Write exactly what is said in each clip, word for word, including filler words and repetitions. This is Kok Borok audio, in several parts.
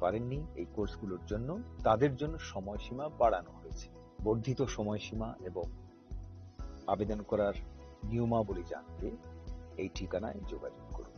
পারেননি এই কোর্সগুলোর জন্য, তাদের জন্য সময়সীমা বাড়ানো হয়েছে। বর্ধিত সময়সীমা এবং আবেদন করার নিয়মাবলী জানতে এই ঠিকানায় যোগাযোগ করুন।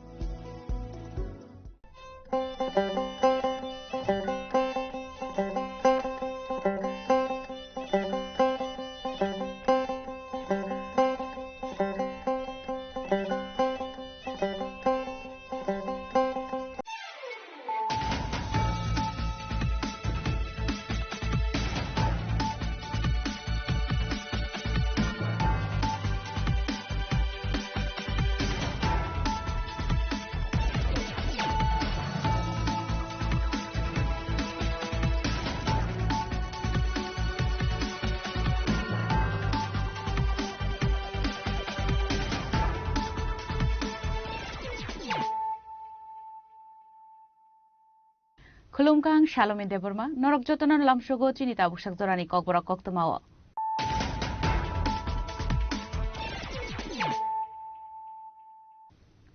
Khulumkha, ang Salomi Debbarma, norok jotono lamsogo chini tabuksak jorani kokborok koktwmao.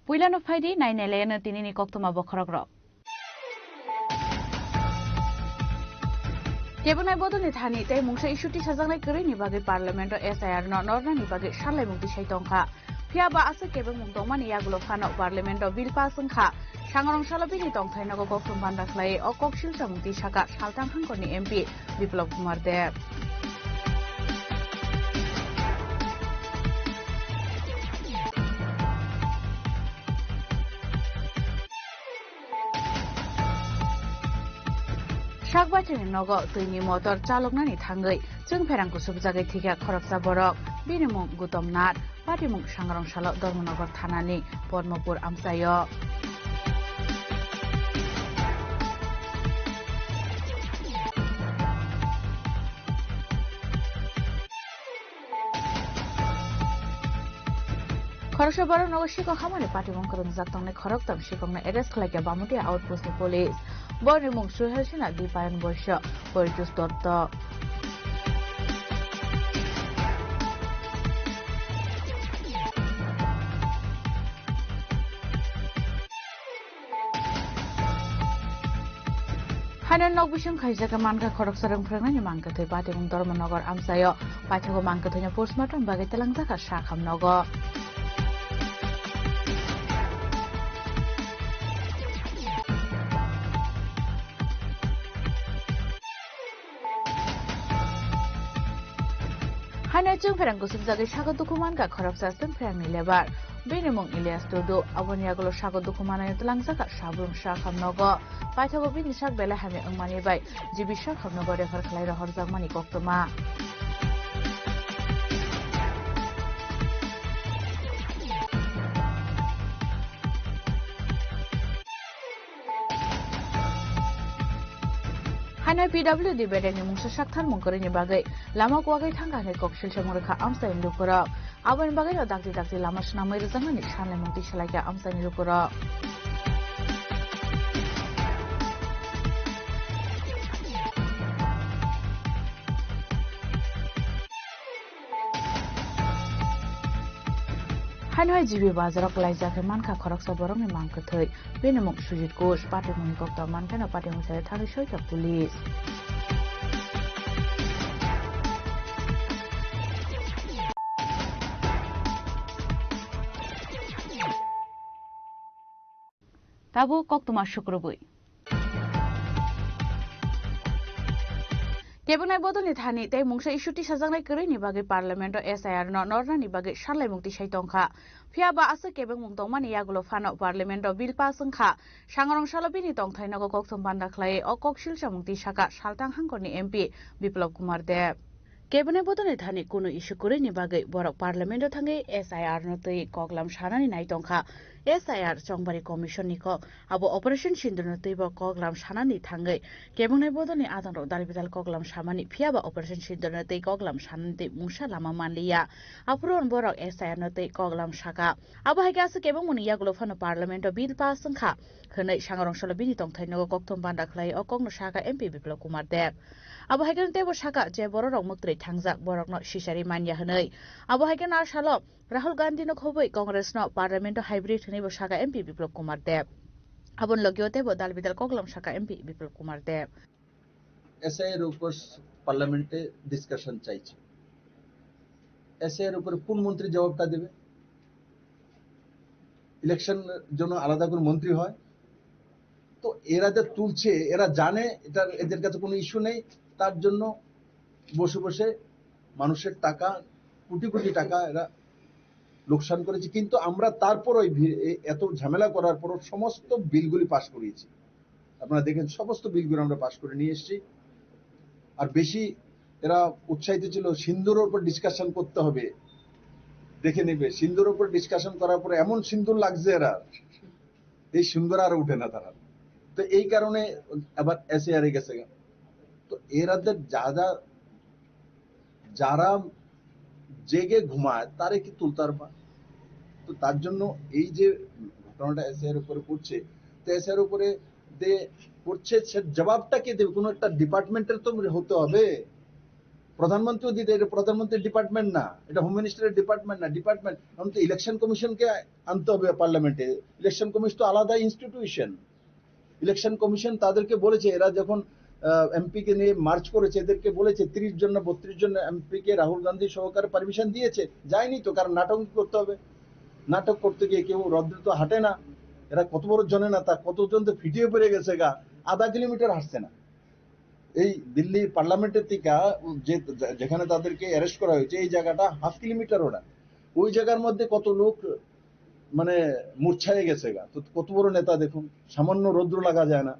Puilano phaidi, nainailaino tinini koktwma bokhorokrok. Kebengnaibodolni thani tei mungsa issue tisajaknai kwrwini bagwi Parliament-o S I R no nornani bagwi sanlaimung tisai tongkha. Phiya ba aswk kebengmung tongmani yagulo phano Parliament-o bill pass wngkha. Sangrong salo bini tongthai nogo koktwm banda khlaiwi o kok silchamung tisaka Salthang Hangkorni M P Biplab Kumar Deb. Sakbaitini nogo twini motor chaloknani thangwi chwngpherang kusubjagwi thikha khoroksa borok. Bini mung Gutom Nath, patimung Sangrong salo Dharmanagar thanani Padmapur amchaio. Khoroksa borok nogo sikok hamani patimung kwrwngjak tongnai khoroktham sikokno arrest khlaikha Bamatia outpost ni police. Borokni mung Suhel Singha, Dipayan Boiso, Poritos Dotto. Haino nok bising khaijak mankha khoroksa rwng phwrwngnani mangkwthwi patimung Dharmanagar amchaio. Paithago mangkwthwino postmortem bagwi twlangjakha Sakham nogo. Haino chwngpherang kusubjagwi sago dukhu mankha khoroksa chwngpherangni lebar. Bini mung Ilyas Tudu. Aboni yagulo sago dukhu manai twlangjakha Sablung Sakham nogo. Paithago bini sak belai hamya wngmani bai G B Sakham nogo refer khlai rohorjakmani koktwma. Haino P W D bedekni mungsa saktharmung kwrwini bagwi lama kuwagwi thangkha hwnwi kok silsamung rwkha amchaini lukurok. Aboni bagwino dakti dakti lama swnamwi rwjaknani sanlaimung tisalaikha amchaini lukurok. Haino hai G B bazaro kwlaijak khe mankha khoroksa borokni mangkwthwi. Bini mung Sujit Ghosh, patimungni koktwma mankheno patimung sari thangwi soikha police. Tabuk koktwma sukrubwi. Kebengnaibodolni thani tei mungsa issue tisajaknai kwrwini bagwi Parliament-o S I R no nornani bagwi sanlaimung tisai tongkha. Phiya ba aswk kebengmung tongmani yagulo phano Parliament-o bill pass wngkha. Sangrong salo bini tongthai nogo koktwm banda khlaiwi o kok silchamung tisaka Salthang Hangkorni M P Biplab Kumar Deb. Kebengnaibodolni thani kunu issue kwrwini bagwi borok Parliament-o thangwi S I R no twi koklam sanani nai tongkha. S I R Chongbari Commission ni kok, abo Operation Sindur no twibo koklam sanani thangwi kebengnaibodolni adongrok dal bidal koklam samani, phiya ba Operation Sindur no twi koklam sanani twi mungsa lama manliya. Aphuru borok S I R no twi koklam saka. Abo hai khe aswk kebengmungni yagulo phano Parliament-o bill pass wngkha hwnwi Sangrong salo bini tongthai nogo koktwm banda khlai o kokno saka M P Biplab Kumar Deb. Abo hai kheno teibo saka je bororok mwktwrwi thangjak borokno sisari manya hwnwi. Abo hai kheno a salo Rahul Gandhi no khobwi Congress no Parliament o hybrid hwnwi bo saka M P Biplab Kumar Deb. Aboni logio teibo dal bidal koklam saka M P Biplop Kumar Deb. SIR উপর পার্লামেন্টে ডিসকাশন চাইছে। এসআইআর উপরে কোন মন্ত্রী জবাবটা দেবে? ইলেকশন জন্য আলাদা করে মন্ত্রী হয়? তো এরা যে তুলছে, এরা জানে এটা, এদের কাছে কোনো ইস্যু নেই, তার জন্য বসে বসে মানুষের টাকা, কোটি কোটি টাকা এরা লোকসান করেছে। কিন্তু আমরা তারপর ওই ভি- এ- এত ঝামেলা করার পর সমস্ত বিলগুলি পাস করিয়েছি। আপনারা দেখেন, সমস্ত বিলগুলো আমরা পাস করে নিয়ে এসেছি। আর বেশি এরা উৎসাহিত ছিল সিন্দুরের উপর ডিসকাশন করতে হবে, দেখে নেবে। সিন্দুরের উপর ডিসকাশন করার পরে এমন সিন্দুর লাগছে এরা, এই সিন্দুর আর উঠে না তারা। তো এই কারণে আবার এসআইআর এ গেছে। তো এরাদের যা যা, যারা জেগে ঘুমায় তারে কি তুলতার পা? তো তার জন্য এই যে ঘটনাটা এসআইআর উপরে পড়ছে, তো এসআইআর উপরে যে পড়ছে, সে জবাবটা কে দেবে? কোনো একটা ডিপার্টমেন্টের তো হতে হবে। প্রধানমন্ত্রীও দিতে, এটা প্রধানমন্ত্রীর ডিপার্টমেন্ট না, এটা হোম মিনিস্টারের ডিপার্টমেন্ট না, ডিপার্টমেন্ট। এখন তো ইলেকশন কমিশনকে আনতে হবে পার্লামেন্টে। ইলেকশন কমিশন তো আলাদা ইনস্টিটিউশন। ইলেকশন কমিশন তাদেরকে বলেছে, এরা যখন এমপি কে নিয়ে মার্চ করেছে, এদেরকে বলেছে, তিরিশ জন না বত্রিশ জন এমপি কে রাহুল গান্ধী সহকারে পারমিশন দিয়েছে, যায়নি তো, কারণ নাটক করতে হবে। নাটক করতে গিয়ে কেউ রদ্রে তো হাঁটে না। এরা কত বড় জননেতা, কতজন তো ফিটিয়ে পড়ে গেছে গা, আধা কিলোমিটার হাঁটছে না। এই দিল্লি পার্লামেন্টের টিকা যে, যেখানে তাদেরকে অ্যারেস্ট করা হয়েছে, এই জায়গাটা হাফ কিলোমিটার ওটা। ওই জায়গার মধ্যে কত লোক মানে মূর্ছায় গেছে গা। তো কত বড় নেতা দেখুন, সামান্য রৌদ্র লাগা যায় না।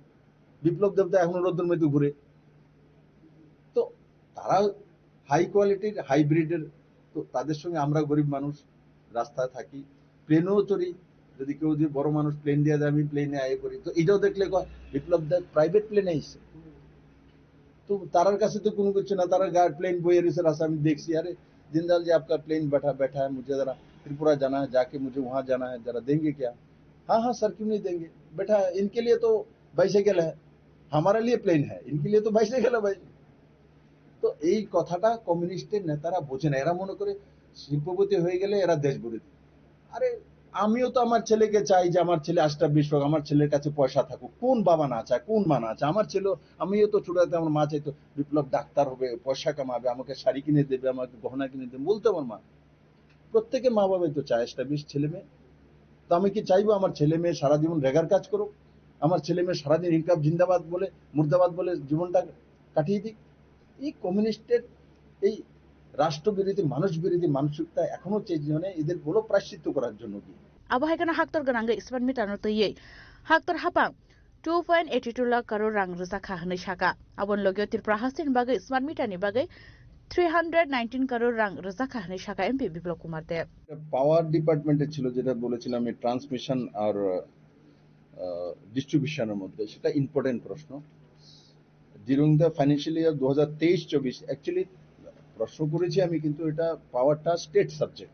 বিপ্লব দেব তো এখনো রৌদ্রের মধ্যে ঘুরে। তো তারা হাই কোয়ালিটির, হাইব্রিডের, তো তাদের সঙ্গে আমরা গরিব মানুষ রাস্তায় থাকি, প্লেনেও চড়ি। যদি কেউ যদি বড় মানুষ প্লেন দিয়ে যায়, আমি প্লেনে আয় করি। তো এটাও দেখলে কয়, "বিপ্লব দেব প্রাইভেট প্লেনে আইছে।" তো তারার কাছে তো কোনো কিছু না, তারা প্লেন বইয়ে রয়েছে রাস্তা, আমি দেখছি। "আরে জিন্দাল জি, আপকা প্লেন বেঠা বেঠা হ্যায়, মুঝে জরা ত্রিপুরা জানা হ্যায়, যাকে মুঝে ওহাঁ জানা হ্যায়, জরা দেঙ্গে ক্যা?" "हाँ हाँ सर, क्यों नहीं देंगे? बेटा, इनके लिए तो बाईसाइकिल है, हमारे लिए प्लेन है, इनके लिए तो बाईसाइकिल है भाई।" তো এই কথাটা কমিউনিস্টের নেতারা বোঝে না। এরা মনে করে শিল্পপতি হয়ে গেলে এরা দেশ গড়ে দিবে। আরে, আমিও তো আমার ছেলেকে চাই যে আমার ছেলে এস্টাবলিশ হোক, আমার ছেলের কাছে পয়সা থাকুক। কোন বাবা না চায়, কোন মা না চায়? আমার ছেলে, আমিও তো ছোট থাকতে আমার মা চাইতো বিপ্লব ডাক্তার হবে, পয়সা কামাবে, আমাকে শাড়ি কিনে দেবে, আমাকে গহনা কিনে দেবে, বলতো আমার মা। প্রত্যেকে মা বাবাই তো চায় এস্টাবলিশ ছেলে মেয়ে। তো আমি কি চাইবো আমার ছেলে মেয়ে সারা জীবন রেগার কাজ করুক, আমার ছেলে মেয়ে সারাদিন ইনকাম জিন্দাবাদ বলে, মুর্দাবাদ বলে জীবনটা কাটিয়ে দিক? এই কমিউনিস্টের এই রাষ্ট্রবিরোধী, মানুষ বিরোধী মানসিকতা এখনো চেঞ্জ হয় না, এদের বলো প্রায়শ্চিত্ত করার জন্য কি? Abo hai kheno haktor gwnangwi smart meter no twiwi haktor hapang two point eighty two lakh crore rang rwjakha hwnwi sakha. Aboni logio Tripura hasteni bagwi smart meter ni bagwi three hundred nineteen crore rang rwjakha hwnwi sakha M P Biplop Kumar Deb. পাওয়ার ডিপার্টমেন্টে ছিল, যেটা বলেছিলাম, এই ট্রান্সমিশন আর ডিস্ট্রিবিউশনের মধ্যে, সেটা ইম্পর্টেন্ট প্রশ্ন। During the financial year দু হাজার তেইশ চব্বিশ, অ্যাকচুয়ালি প্রশ্ন করেছি আমি, কিন্তু এটা পাওয়ারটা স্টেট সাবজেক্ট,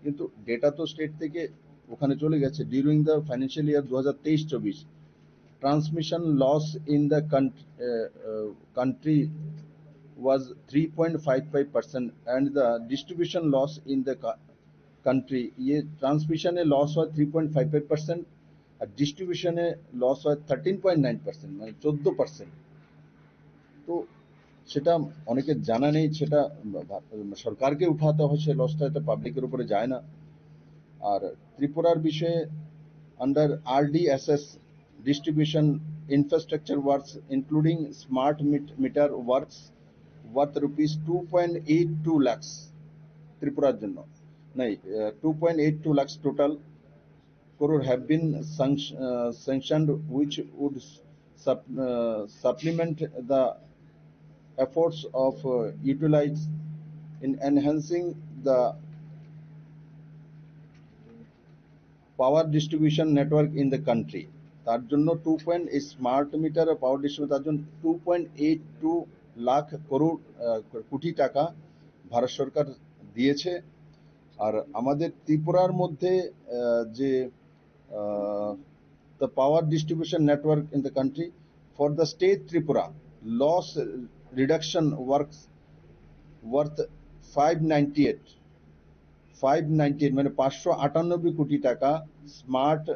কিন্তু ডেটা তো স্টেট থেকে ওখানে চলে গেছে। During the financial year দু হাজার তেইশ চব্বিশ, transmission loss in the country, uh, uh, country was three point five five percent and the distribution loss in the co- country, ইয়ে ট্রান্সমিশনে লস হয় three point five five percent আর ডিস্ট্রিবিউশনে loss হয় থার্টিন পয়েন্ট নাইন পার্সেন্ট, মানে চোদ্দ পার্সেন্ট। তো সেটা অনেকের জানা নেই, সেটা ভা- সরকারকে উঠাতে হয়, সে লসটা এটা পাবলিকের উপরে যায় না। আর ত্রিপুরার বিষয়ে under R D S S, distribution infrastructure works including smart meter works worth rupees two point eight two lakhs ত্রিপুরার জন্য, নেই, two point eight two lakhs total crore have been sanct- uh, sanctioned, which would sup- uh, supplement the efforts of uh, utilize in enhancing the power distribution network in the country. তার জন্য two point, এই smart meter power distribution, তার জন্য two point eight two lakh crore ah, কোটি টাকা ভারত সরকার দিয়েছে। আর আমাদের ত্রিপুরার মধ্যে আহ, যে uh, the power distribution network in the country for the state Tripura, loss reduction works worth five ninety eight, five ninety eight, মানে পাঁচশো আটানব্বই কোটি টাকা স্মার্ট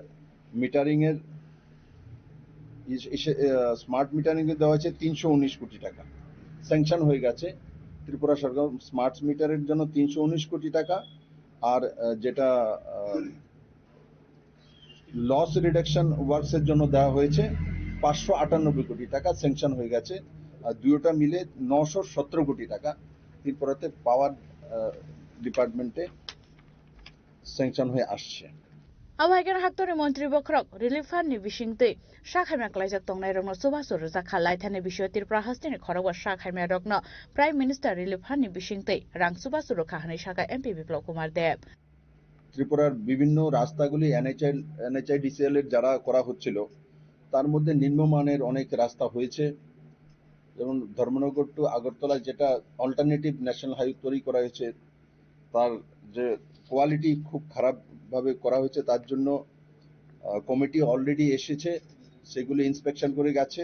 মিটারিং এর স্মার্ট মিটারিং এ দেওয়া হয়েছে তিনশো উনিশ কোটি টাকা, স্যাংশন হয়ে গেছে। ত্রিপুরা সরকার স্মার্ট মিটারের জন্য তিনশো উনিশ কোটি টাকা, আর আহ, যেটা লস রিডাকশন ওয়ার্কস এর জন্য দেওয়া হয়েছে পাঁচশো আটানব্বই কোটি টাকা, স্যাংশন হয়ে গেছে। আর দুইটা মিলে নশো সতেরো কোটি টাকা ত্রিপুরাতে পাওয়ার ডিপার্টমেন্টে স্যাংশন হয়ে আসছে। Abo hai khe haktorni montri bokhorok relief fund ni bisingtwi sak hamya klaijak tongnairokno chubachu rwjak kha. Laithani bisio Tripura hasteni khorokba sak hamyarokno Prime Minister Relief Fund ni bisingtwi rang chubachu rwkha hwnwi sakha M P Biplab Kumar Deb. ত্রিপুরার বিভিন্ন রাস্তাগুলি NHI, NHIDCL এর যারা করা হচ্ছিল, তার মধ্যে নিম্নমানের অনেক রাস্তা হয়েছে। যেমন ধর্মনগর টু আগরতলা যেটা অল্টারনেটিভ ন্যাশনাল হাইওয়ে তৈরি করা হয়েছে, তার যে কোয়ালিটি খুব খারাপভাবে করা হয়েছে, তার জন্য আহ, কমিটি অলরেডি এসেছে, সেগুলি ইন্সপেকশন করে গেছে।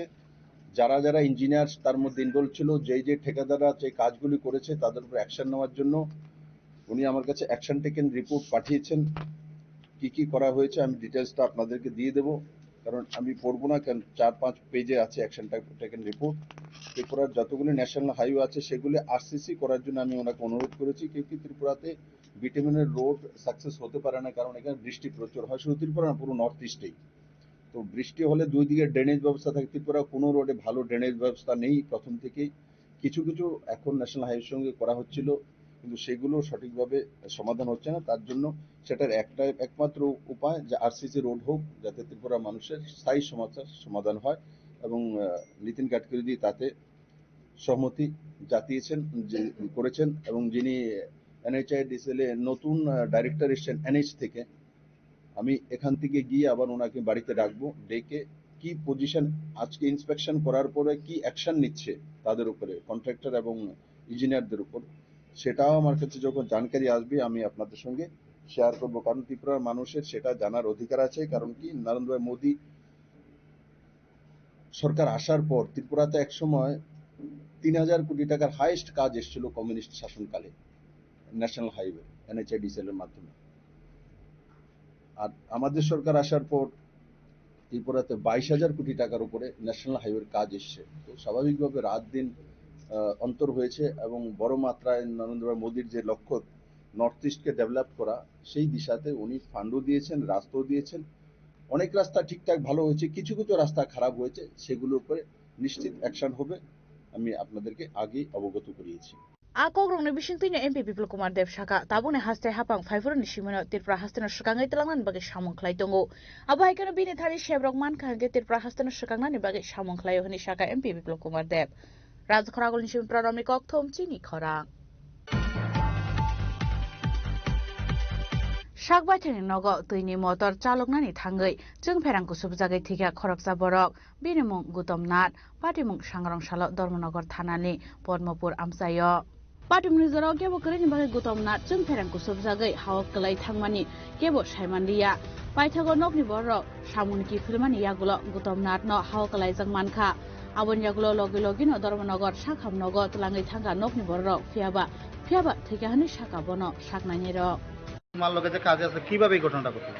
যারা যারা ইঞ্জিনিয়ার তার মধ্যে ইনভলভ ছিল, যেই যে ঠিকাদাররা যে কাজগুলি করেছে, তাদের উপর অ্যাকশন নেওয়ার জন্য উনি আমার কাছে অ্যাকশন টেকেন রিপোর্ট পাঠিয়েছেন। কি কি করা হয়েছে আমি ডিটেলসটা আপনাদেরকে দিয়ে দেবো, কারণ আমি পড়বো না, কারণ চার পাঁচ পেজে আছে অ্যাকশন টেকেন রিপোর্ট। ত্রিপুরার যতগুলি ন্যাশনাল হাইওয়ে আছে, সেগুলি আরসিসি করার জন্য আমি ওনাকে অনুরোধ করেছি, কেউ কি ত্রিপুরাতে বিটুমিনের রোড সাকসেস হতে পারে না, কারণ এখানে বৃষ্টি প্রচুর হয়, শুধু ত্রিপুরা না, পুরো নর্থ ইস্টেই। তো বৃষ্টি হলে দুই দিকে ড্রেনেজ ব্যবস্থা থাকে, ত্রিপুরা কোনো রোডে ভালো ড্রেনেজ ব্যবস্থা নেই প্রথম থেকেই। কিছু কিছু এখন ন্যাশনাল হাইওয়ের সঙ্গে করা হচ্ছিল, কিন্তু সেগুলো সঠিকভাবে সমাধান হচ্ছে না। তার জন্য সেটার একটা একমাত্র উপায় যে আরসিসি রোড হোক, যাতে ত্রিপুরা মানুষের স্থায়ী সমস্যার সমাধান হয়। এবং আহ, নীতিন গাডকারিজি তাতে সহমতি জাতিয়েছেন, যে করেছেন। এবং যিনি এনএইচআইডিসিএল এ নতুন আহ, ডাইরেক্টর এসছেন এনএইচ থেকে, আমি এখান থেকে গিয়ে আবার ওনাকে বাড়িতে ডাকবো, ডেকে কি পজিশন, আজকে ইন্সপেকশন করার পরে কি অ্যাকশন নিচ্ছে তাদের উপরে, কন্ট্রাক্টর এবং ইঞ্জিনিয়ারদের উপর, সেটাও আমার কাছে যখন জানকারি আসবে আমি আপনাদের সঙ্গে শেয়ার করবো। কারণ ত্রিপুরার মানুষের সেটা জানার অধিকার আছে, কারণ কি নরেন্দ্র ভাই মোদী সরকার আসার পর ত্রিপুরাতে একসময় তিন হাজার কোটি টাকার হায়েস্ট কাজ এসেছিল কমিউনিস্ট শাসনকালে ন্যাশনাল হাইওয়ে এনএইচআইডিসিএল এর মাধ্যমে। আর আমাদের সরকার আসার পর ত্রিপুরাতে বাইশ হাজার কোটি টাকার উপরে ন্যাশনাল হাইওয়ের কাজ এসছে। তো স্বাভাবিকভাবে রাত দিন আহ, অন্তর হয়েছে এবং বড় মাত্রায় নরেন্দ্র মোদীর যে লক্ষ্য নর্থ ইস্টকে ডেভেলপ করা, সেই দিশাতে উনি ফান্ডও দিয়েছেন, রাস্তাও দিয়েছেন। অনেক রাস্তা ঠিকঠাক ভালো হয়েছে, কিছু কিছু রাস্তা খারাপ হয়েছে, সেগুলোর উপরে নিশ্চিত অ্যাকশন হবে, আমি আপনাদেরকে আগেই অবগত করিয়েছি। A kokrokni bisingtwino M P Biplab Kumar Deb sakha, tabukni haste hapang phaiphuru ni simino Tripura hasteno swkangwi twlangnani bagwi samung khlai tongo. Abo hai kheno bini thani sebrok mankha hinkhe Tripura hasteno swkangnani bagwi samung khlaio hwnwi sakha M P Biplab Kumar Deb. Rajkhoragulni simi Pranamni kokthom chini khorang. Sakbaithangni nogo twini motor chaloknani thangwi chwngpherang kusubjagwi thwikha khoroksa borok. Bini mung Gutom Nath, patimung Sangrong Salo Dharmanagar thanani Padmapur amchaio. Patimungni jorao kebo kwrwini bagwi Gutom Nath chwngpherang kusubjagwi hao kwlai thangmani kebo saimanliya. Paithago nokni bororok samungni kiphilmani yagulo Gutom Nathno hao kwlaijak mankha. Aboni yagulo logi logino Dharmanagar sakham nogo twlangwi thangkha nokni bororok, phiyaba, phiyaba thwikha hwnwi sakha bono saknainirok. তোমার লগে যে কাজে আছে, কিভাবে এই ঘটনাটা ঘটলো?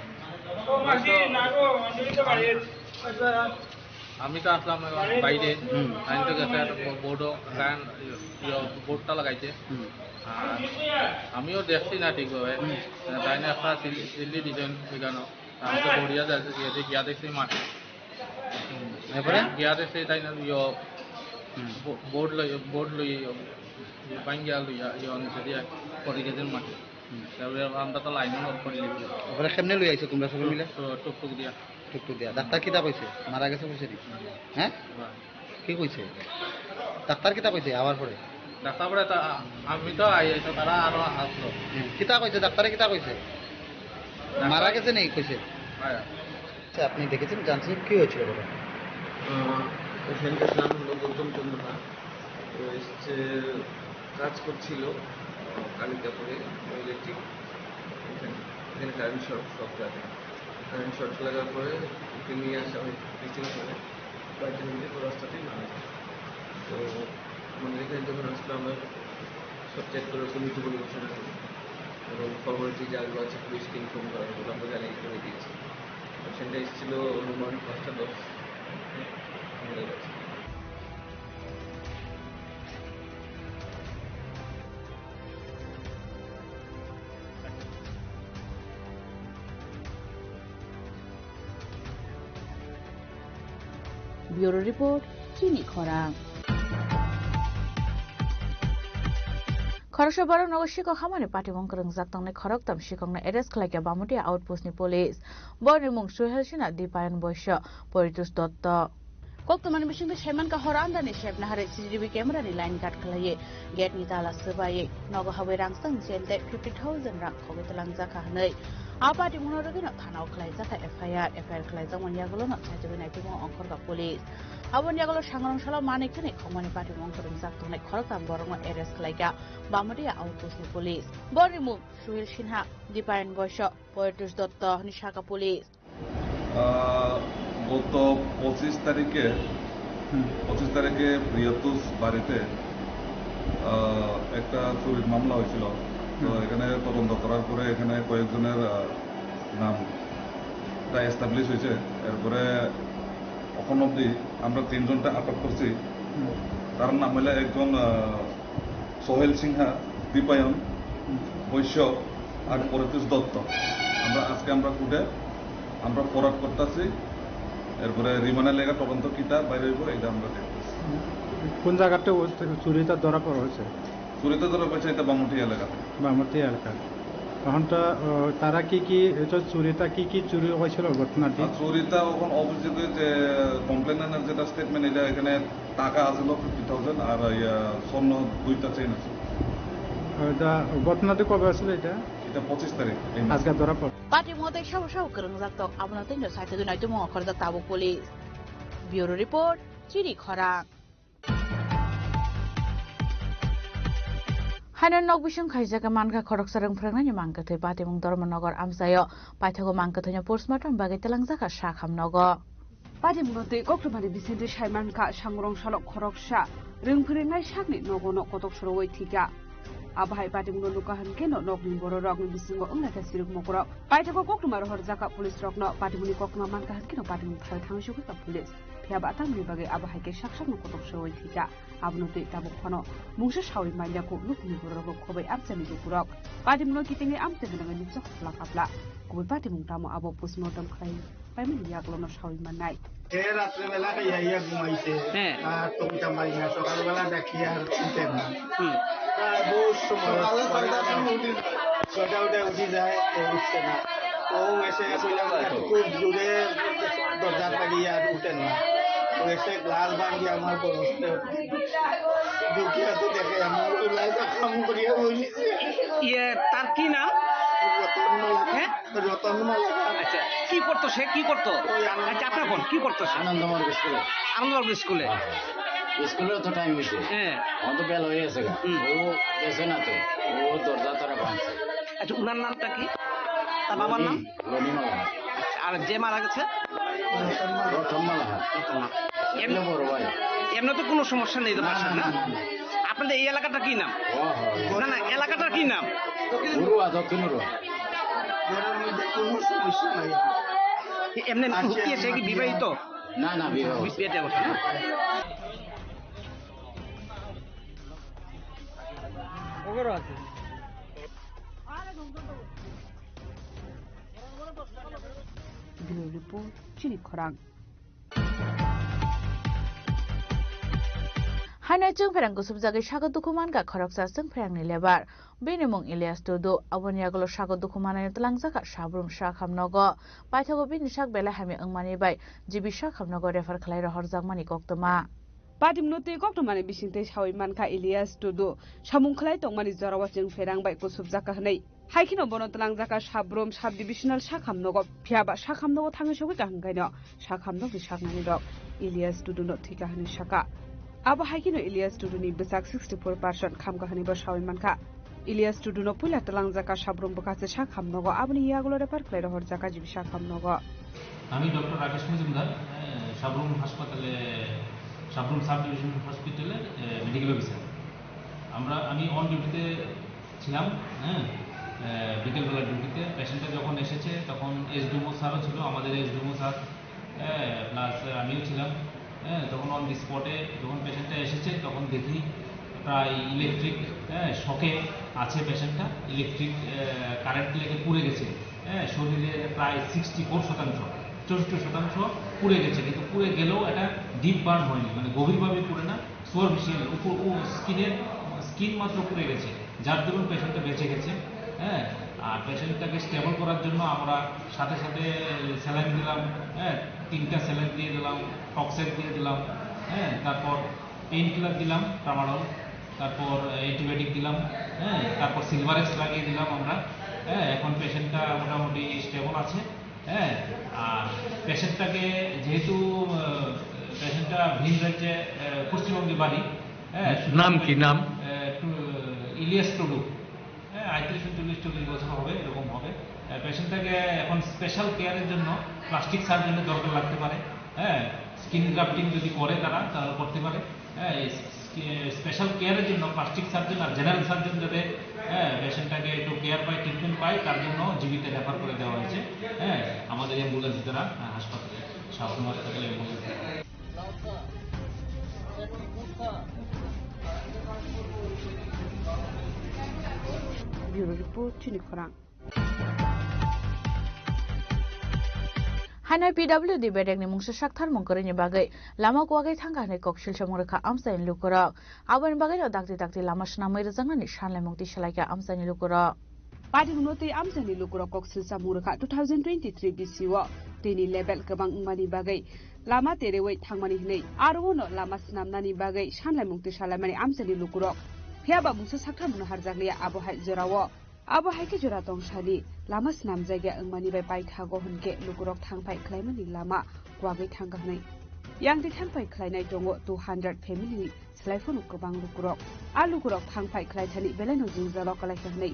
আমি তো আসলাম বাইরে, হুম। লাইন তো গেছে, একটা বো-, বোর্ডও, কারেন্ট, ইয়ে, ইয়ে, বোর্ডটা লাগাইছে। হুম। আর আমিও দেখছি না ঠিকভাবে। হুম। তাই না একটা সিলি, সিলি ডিজাইন এখানে। আমি তো গড়িয়া যাচ্ছি, গিয়ে দেখি, গিয়া দেখছি মাটি। হুম। এরপরে? গিয়া দেখছি তাই না, ইয়ে, হুম। বো-, বোর্ড লই, বোর্ড লই, ইয়ে, ভাঙ্গিয়া লইয়া, ইয়ে, নিচে দিয়ে পড়ে গেছে মাটি। হুম। তারপরে আমরা তো লাইনও করি। ওপরে কেমনে লই আইছো তোমরা সবাই মিলে? তো টুকটুক দিয়া। টুকটুক দিয়া। ডাক্তার কিতা কইছে? মারা গেছে কইছে নি? হ্যাঁ? হ্যাঁ। কি কইছে? ডাক্তার কিতা কইছে আবার পরে? ডাক্তার পরে তো আ-, আমি তো আই, আই তো তারা আরো আসলো। হুম। কিতা কইছে? ডাক্তারে কিতা কইছে? ডাক্তার মারা গেছে নি কইছে? হ্যাঁ। আচ্ছা, আপনি দেখেছেন, জানছেন কি হয়েছিল ঘটনা? আহ, ওখানে গেছিলাম হলো গৌতম চন্দ্র নাথ। তো এসছে, কাজ করছিল, আহ, কালিকাপুরে ইলেকট্রিক, এখানে, এখানে কারেন্ট শর্ট, শর্ট লাগে। কারেন্ট শর্ট লাগার পরে ওকে নিয়ে আসা হয়, মিছিল করে, কয়েকজন মিলে পুরো রাস্তাতেই মারা যায়। তো আমাদের এখানে যখন আসলো, আমরা সব চেক করে ওকে মৃত বলে ঘোষণা করি এবং ফর্মালিটি যেগুলো আছে পুলিশকে ইনফর্ম করা হয়, আমরা জানিয়ে করে দিয়েছি। পেশেন্টটা এসেছিল মর্নিং পাঁচটা দশ, Bureau Report, Chini Khorang. Khoroksa borok nogo sikok hamani patimung kwrwngjak tongnai khoroktham sikokno arrest khlaikha Bamatia outpost ni police. Borokni mung Suhel Sinha, Dipayan Boisya, Poritosh Dotto. Koktwmani bisingtwi saimankha hor andani sebna hari C C T V camera ni line cut khlaiwi gate ni tala swbaiwi nogo habwi rangchakni chain tei fifty thousand rang khogwi twlangjakha hwnwi a patimungno rwgwino thanao khlaijakha F I R. F I R khlaijakmani yagulono chaitugwi naitugmung ongkhorkha police. Aboni yagulo sangrong salo manwi khwnwi khongmani patimung kwrwngjak tongnai khoroktham borokno arrest khlaikha Bamatia outpost ni police. Borokni mung Suhel Sinha, Dipayan Boisya, Poritosh Dotto hwnwi sakha police. আহ, গত পঁচিশ তারিখে, হুম। পঁচিশ তারিখে প্রিয়তোষ বাড়িতে, আহ, একটা চুরির মামলা হয়েছিল। তো হুম। এখানে তদন্ত করার পরে এখানে কয়েকজনের, আহ, নাম প্রায় এস্টাবলিশ হয়েছে। এরপরে এখন অবধি আমরা তিনজনটা আটক করছি। হুম। তার নাম হলো একজন, আহ, সোহেল সিনহা, দীপায়ন, হুম। বৈশ্য আর পরিতোষ দত্ত। আমরা আজকে আমরা কোর্টে আমরা ফরওয়ার্ড করতেছি, এরপরে রিমান্ডে লেখা তদন্ত কিতা বাইরে হইব, এটা আমরা দেখতেছি। কোন জায়গাতে ও চুরিটা ধরা পড়া হয়েছে? চুরিটা ধরা পড়েছে এটা বামুটি এলাকাতে। বামুটি এলাকা। এখন তো, ও, তারা কি কি, এটা চুরিটা কি কি চুরি হয়েছিল ঘটনাটি? আর চুরিটা এখন অভিযোগে যে কমপ্লেনারের যেটা স্টেটমেন্ট, এটা এখানে টাকা আছিল ফিফটি থাউজেন্ড আর ইয়া, স্বর্ণ দুইটা চেইন আছে। এটা ঘটনাটি কবে আছিল এটা? এটা পঁচিশ তারিখ, এই মাসে। আজকে ধরা পড়ে। Patimung tei sabo sabo kwrwngjak tong, abono tei no saitugwi naitugmung ongkhorjak tabuk police. Bureau Report, Chini Khorang. Haino nok bising khaijak mankha khoroksa rwng phwrwngnaini mang kwthwi patimung Dharmanagar amchaio paithago mang kwthwino postmortem bagwi twlangjakha Sakham nogo. Patimungno twi koktwmani bisingtwi saimankha sangrong salok khoroksa rwng phwrwngnai sakni nogono kotok sorowi thwikha. Abo hai patimungno nukha hwnkhe no nokni bororokni bisingo wnglaikha siruk mokorok. Paithago koktwma rohorjakha police rokno patimungni koktwma mankha hwnkhe no patimung thai thangwi sokha police. Phiya ba tamni bagwi abo hai khe sak sakno kotok sorowi thwikha. Abono twi tabuk phano mungsa sawi manya kuk nukni bororok khoboi amchani lukurok. Patimungno kitingwi amchai mwnangwi nukjak khwlak apla. Kubui patimung tamo abo postmortem khlai paimani yagulono sawi mannai. এ রাত্রেবেলা খাইয়া আইয়া ঘুমাইছে। হ্যাঁ। আর তো উঠা পারি না, সকালবেলা ডাকি আর উঠে না। হুম। প্রায় বহুত সময় সকালে ছয়টার সময় উঠি যায়। ছয়টা উঠে উঠি যায়, তো উঠছে না। তো এসে কইলাম, "খুব জোরে দরজা লাগি আর উঠেন না।" তো এসে গ্লাস ভাঙি আমার বড় ছেলে ঢুকিয়া তো দেখে আমার ওই লাইফে কাম করিয়া বইছে। ইয়ে, তার কি নাম? রতন মালাকার। হ্যাঁ? রতন মালাকার। আচ্ছা, কি করতো সে? কি করতো? ওই আনন্দ আচ্ছা, আপনার বোন কি করতো সে? আনন্দমার্গ স্কুলে। আনন্দমার্গ স্কুলে? হ্যাঁ। স্কুলের তো টাইম হইছে। হ্যাঁ। আমার তো বেলা হয়ে গেছে গা। হুম। ও গেছে না তো। ও দরজা তারা ভাঙছে। আচ্ছা, উনার নামটা কি? তার বাবার নাম? রনি, রনি মালাকার। আচ্ছা, আর যে মারা গেছে? রতন মালাকার। রতন মালাকার। এমনি, এমনি বড় ভাই। এমনি তো কোনো সমস্যা নেই তো না, বাসার, না, না? না, না, না। আপনাদের এই এলাকাটা কি নাম? ও, ও। না, না, এলাকাটার কি নাম? বড়ুয়া, দক্ষিণ বড়ুয়া। ঘরের মধ্যে কোনো সমস্যা নাই। এ-, এমনি আচ্ছা, হুকিয়ে সে কি বিবাহিত? না, না, বিবাহ। বিয়ে করছে না? Bureau Report, Chini Khorang. Haino chwngpherang kusubjagwi sago dukhu mankha khoroksa chwngpherangni lebar. Bini mung Elias Tudu. Aboni yagulo sago dukhu manai twlangjakha Sabrum Sakham nogo. Paithago bini sak belai hamya wngmani bai G B Sakham nogo refer khlai rohorjakmani koktwma. Patimungno twi koktwmani bisingtwi sawi mankha Elias Tudu. Samung khlai tongmani jorao chwngpherang bai kusubjakha hwnwi. Hai kheno bono twlangjakha Sabrum Sub-Divisional Sakham nogo, phiya ba Sakham nogo thangwi sogwi kaham kaino Sakham nogni saknani rok Elias Tuduno thwikha hwnwi sakha. Abo hai kheno Elias Tuduni bwsak sixty four percent khamkha hwnwi bo sawi mankha. Elias Tuduno puila twlangjakha Sabrum bwkhachi Sakham nogo, aboni yagulo refer khlai rohorjakha G B Sakham nogo. আমি ডক্টর রাকেশ মজুমদার, আহ, সাবরুম হাসপাতালে, Sabroom sub divisional হসপিটালের, আহ, medical officer. আমরা, আমি অন ডিউটিতে ছিলাম, হ্যাঁ, আহ, বিকেলবেলা ডিউটিতে। পেশেন্টটা যখন এসেছে, তখন এসডিএমও স্যারও ছিল, আমাদের এসডিএমও স্যার, হ্যাঁ, প্লাস আমিও ছিলাম। হ্যাঁ, তখন অন দি স্পটে যখন পেশেন্টটা এসেছে, তখন দেখি প্রায় ইলেকট্রিক, হ্যাঁ, শকে আছে পেশেন্টটা। ইলেকট্রিক কারেন্ট লেগে পুড়ে গেছে। হ্যাঁ, শরীরে প্রায় সিক্সটি ফোর শতাংশ, চৌষট্টি শতাংশ পুড়ে গেছে। কিন্তু পুড়ে গেলেও এটা ডিপ বার্ন হয়নি, মানে গভীরভাবে পুড়ে না, সুপারফিশিয়াল, উপর ও স্কিনের, স্কিন মাত্র পুড়ে গেছে, যার দরুন পেশেন্টটা বেঁচে গেছে। হ্যাঁ, আর পেশেন্টটাকে স্টেবল করার জন্য আমরা সাথে সাথে স্যালাইন দিলাম। হ্যাঁ, তিনটা স্যালাইন দিয়ে দিলাম, টক্সেক দিয়ে দিলাম। হ্যাঁ, তারপর পেইন কিলার দিলাম, ট্রামাডল, তারপর অ্যান্টিবায়োটিক দিলাম। হ্যাঁ, তারপর সিলভারেক্স লাগিয়ে দিলাম আমরা। হ্যাঁ, এখন পেশেন্টটা মোটামুটি স্টেবল আছে। হ্যাঁ, আর পেশেন্টটাকে যেহেতু পেশেন্টটা ভিন রাজ্যে, আহ, পশ্চিমবঙ্গে বাড়ি, হ্যাঁ, নাম কি নাম? আহ, টু- ইলিয়াস টুডু। হ্যাঁ, আটত্রিশ, ঊনচল্লিশ, চল্লিশ বছর হবে, এরকম হবে। আহ, পেশেন্টটাকে এখন স্পেশাল কেয়ারের জন্য প্লাস্টিক সার্জনের দরকার লাগতে পারে। হ্যাঁ, স্কিন গ্রাফটিং যদি করে তারা, তাহলে করতে পারে। হ্যাঁ, এই স্কি- স্পেশাল কেয়ারের জন্য প্লাস্টিক সার্জন আর জেনারেল সার্জন যাতে, হ্যাঁ, পেশেন্টটাকে একটু কেয়ার পায়, ট্রিটমেন্ট পায়, তার জন্য জিবিতে রেফার করে দেওয়া হয়েছে। হ্যাঁ, আমাদের অ্যাম্বুলেন্স দ্বারা, আহ, হাসপাতালে শাহজাহান হাসপাতালে ambulance. Bureau Report, Chini Khorang. Haino P W D bedekni mungsa saktharmung kwrwini bagwi lama kuwagwi thangkha hwnwi kok silsamung rwkha amchaini lukurok. Aboni bagwino dakti dakti lama swnamwi rwjaknani sanlaimung tisalaikha amchaini lukurok. Patimungno tei amchaini lukurok kok silsamung rwkha two thousand twenty-three B C o twini level kwbang wngmani bagwi lama terewi thangmani hwnwi, aro uno lama swnamnani bagwi sanlaimung tisalaimani amchaini lukurok. Phiyaba mungsa saktharmungno harjakliya abo hai jorao. Abo hai khe jora tongsani lama swnamjakya wngmani bai paithago hwn khe lukurok thang phai khlaimani lama kuwagwi thangkha hwnwi. Yang twi thang phai khlainai tongo two hundred family ni slai phano kwbang lukurok. A lukurok thang phai khlaithani belaino jwngjalo kwlaikha hwnwi.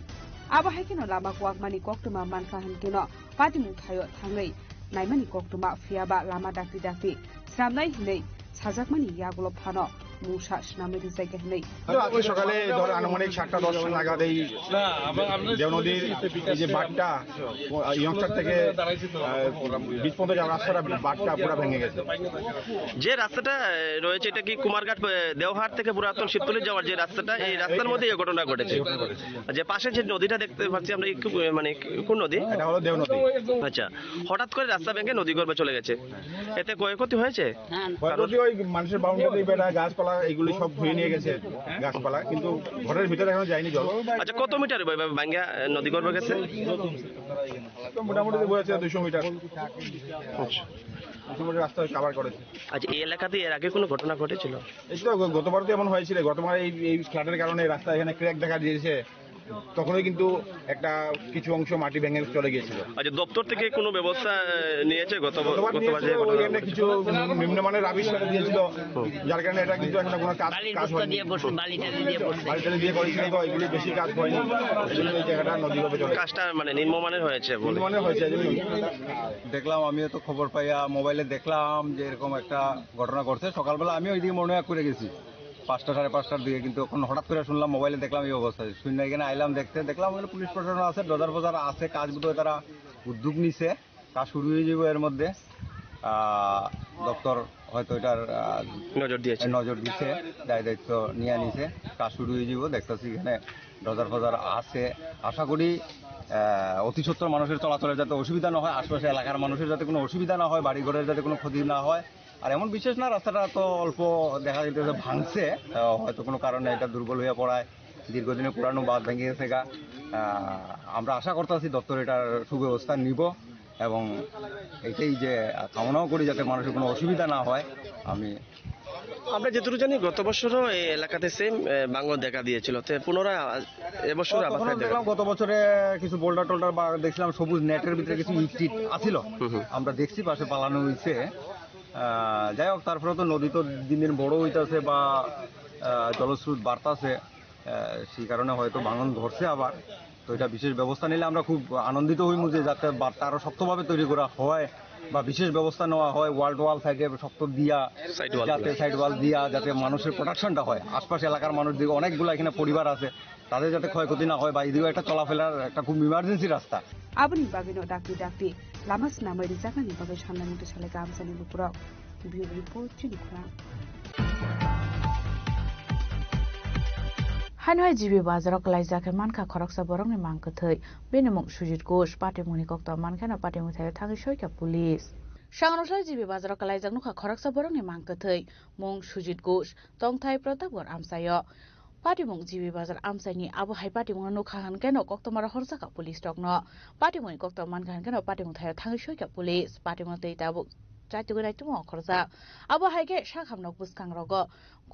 Abo hai kheno lama kuwakmani koktwma mankha hwn kheno patimung thaio thangwi naimani koktwma, phiyaba lama dakti dakti swnamnai hwnwi sajakmani yagulo phano mungsa swnamwi rijak ya hwnwi. তো আজকে সকালে ধর আনুমানিক সাতটা দশ নাগাদ এই দেওনদীর এই যে বাঁধটা, ইয়ংস্টার থেকে, আহ, বিশ পর্যন্ত যে রাস্তাটা, বাঁধটা পুরো ভেঙে গেছে। যে রাস্তাটা, আহ, রয়েছে, এটা কি কুমারঘাট, আহ, দেওহার থেকে পুরাতন শিবতলি যাওয়ার যে রাস্তাটা, এই রাস্তার মধ্যে এই ঘটনা ঘটেছে। যে পাশে যে নদীটা দেখতে পাচ্ছি আমরা, এই কি, আহ, মানে কোন নদী? এটা হলো দেওনদী। আচ্ছা, হঠাৎ করে রাস্তা ভেঙে নদী গর্ভে চলে গেছে, এতে ক্ষয়ক্ষতি হয়েছে? ক্ষয়ক্ষতি ওই মানুষের বাউন্ডারি বেড়া, গাছপালা এগুলি সব ধুয়ে নিয়ে গেছে, গাছপালা, কিন্তু ঘরের ভিতরে এখনো যায়নি জল। আচ্ছা, কত মিটার এভাবে ভাঙ্গা, আহ, নদী গর্ভে গেছে? তো মোটামুটি তো বলেছে দুইশো মিটার। আচ্ছা। মোটামুটি রাস্তা কাভার করেছে। আচ্ছা, এই এলাকাতে এর আগে কোনো ঘটনা ঘটেছিল? এই তো গ-, গতবার তো এমন হয়েছিল, গতবার এই, এই ফ্লাডের কারণে রাস্তা এখানে ক্র্যাক দেখা দিয়েছে, তখনই কিন্তু একটা কিছু অংশ মাটি ভেঙে চলে গিয়েছিল। আচ্ছা, দপ্তর থেকে কোনো ব্যবস্থা, আহ, নিয়েছে গত ব-, গতবার গত নিয়েছিল, বাজে ঘটনা ওই এখানে ঘটেছে? কিছু নিম্নমানের রাবিশ ফেলে দিয়েছিল, যার কারণে এটা কিন্তু এখনো কোনো কাজ, বালির কাজ বস্তা হয়নি। দিয়ে বসে, বালি টালি দিয়ে বসে। বালি টালি দিয়ে করেছিল তো, এগুলি বেশি কাজ হয়নি, এই জন্য এই জায়গাটা নদীভাবে চলে। কাজটা মানে নিম্নমানের হয়েছে বলে। নিম্নমানের হয়েছে, এই জন্য। দেখলাম, আমিও তো খবর পাইয়া মোবাইলে দেখলাম যে এরকম একটা ঘটনা ঘটছে। সকালবেলা আমিও ওইদিকে মনে হয় করে গেছি পাঁচটা, সাড়ে পাঁচটার দিকে, কিন্তু এখন হঠাৎ করে শুনলাম, মোবাইলে দেখলাম এই অবস্থা। শুনে এখানে আইলাম দেখতে, দেখলাম ওখানে পুলিশ প্রশাসন আছে, ডোজার ফোজার আছে, কাজ বোধহয় তারা উদ্যোগ নিছে, কাজ শুরু হয়ে যাবে এর মধ্যে। আহ, দপ্তর হয়তো এটার, আহ, নজর দিয়েছে। নজর দিছে, দায় দায়িত্ব নিয়ে নিছে, কাজ শুরু হয়ে যাবে। দেখতেছি এখানে ডোজার ফোজার আছে, আশা করি, আহ, অতি সত্বর মানুষের চলাচলের যাতে অসুবিধা না হয়, আশপাশে এলাকার মানুষের যাতে কোনো অসুবিধা না হয়, বাড়িঘরের যাতে কোনো ক্ষতি না হয়। আর এমন বিশেষ না, রাস্তাটা তো অল্প দেখা যাইতেছে ভাঙছে, আহ, হয়তো কোনো কারণে এটা দুর্বল হয়ে পড়ায়, দীর্ঘদিনের পুরানো বাঁধ ভেঙে গেছে গা। আহ, আমরা আশা করতেছি দপ্তর এটার সুব্যবস্থা নিব এবং এটাই যে কামনাও করি যাতে মানুষের কোনো অসুবিধা না হয়। আমি আমরা যেটুকু জানি, গত বছরও এই এলাকাতে সেম, এ, ভাঙন দেখা দিয়েছিল, তো পুনরায় আ-, এবছর আবার তখনও দেখা দেখলাম, গত বছরে কিছু বোল্ডার টোল্ডার বা দেখছিলাম সবুজ নেটের ভিতরে কিছু ইট টিট আছিল, হুম, হুম। আমরা দেখছি পাশে পালানো হয়েছে। আহ, যাই হোক, তারপরে তো নদী তো দিন দিন বড় হইতাছে বা, আহ, জলস্রোত বাড়তাছে, আহ, সেই কারণে হয়তো ভাঙন ধরছে আবার। তো এটা বিশেষ ব্যবস্থা নিলে আমরা খুব আনন্দিত হইমু যে যাতে বাঁধটা আরো শক্তভাবে তৈরি করা হয় বা বিশেষ ব্যবস্থা নেওয়া হয়, ওয়াল টোয়াল সাইডে শক্ত দিয়া, সাইড ওয়াল যাতে দিয়া। সাইড ওয়াল দিয়া যাতে মানুষের প্রোটেকশনটা হয়, আশপাশ এলাকার মানুষ যে অনেকগুলো এখানে পরিবার আছে, তাদের যাতে ক্ষয়ক্ষতি না হয় বা এদিকেও একটা চলাফেরার একটা খুব ইমার্জেন্সি রাস্তা। Aboni bagwino dakti dakti lama swnamwi rijaknani bagwi sanlaimung twi salai kha amchaini lukurok. Bureau report, Chini Khorang. Haino hai G B bazaro kwlaijak khe mankha khoroksa borokni mang kwthwi. Bini mung Sujit Ghosh, patimungni kokto mankheno patimung thaio thangwi soikha police. Sangroksa G B bazaro kwlaijak nukha khoroksa borokni mang kwthwi. Mung Sujit Ghosh, tongthai Pratapgarh amchaio. Patimung G B bazar amchaini abo hai patimungno nukha hwnkhe no koktwmaro horjakha police rokno. Patimungni koktwma mankha hwnkhe no patimung thaio thangwi soikha police. Patimung tei tabuk chaitugwi naitukmung okhorjak. Abo hai khe sakhamno bwskangrogo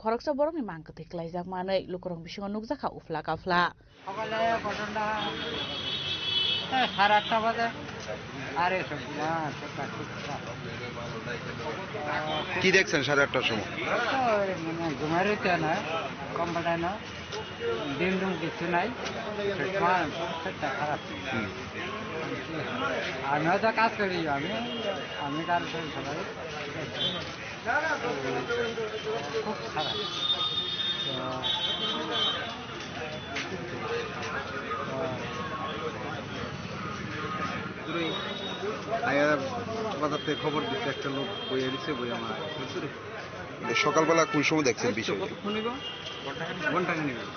khoroksa borokni mang kwthwi kwlaijak manwi lukurok bisingo nukjakha uphla kaphla. সকালে ঘটনা, হ্যাঁ, সাড়ে আটটা বাজে। আরে সব না, সব কাজ করছে। কি দেখছেন সাড়ে আটটার সময়? তো, মানে, ঘুমাই রইতে না, কম বাজায় না। ডিম ডুম কিছু নাই। সে সময় সেটা খারাপ। হুম। আমি হয়তো কাজ করি, আমি, আমি কারো সাথে সবাই। খুব খারাপ। তো, দূরে আয়া বাজার থেকে খবর দিচ্ছে, একটা লোক বইয়া দিচ্ছে, বইয়া মারা গেছে। দূরে। মানে সকালবেলা কোন সময় দেখছেন এই তো বিষয়টা? কতক্ষণ হইব? ঘন্টা খানিক হইব।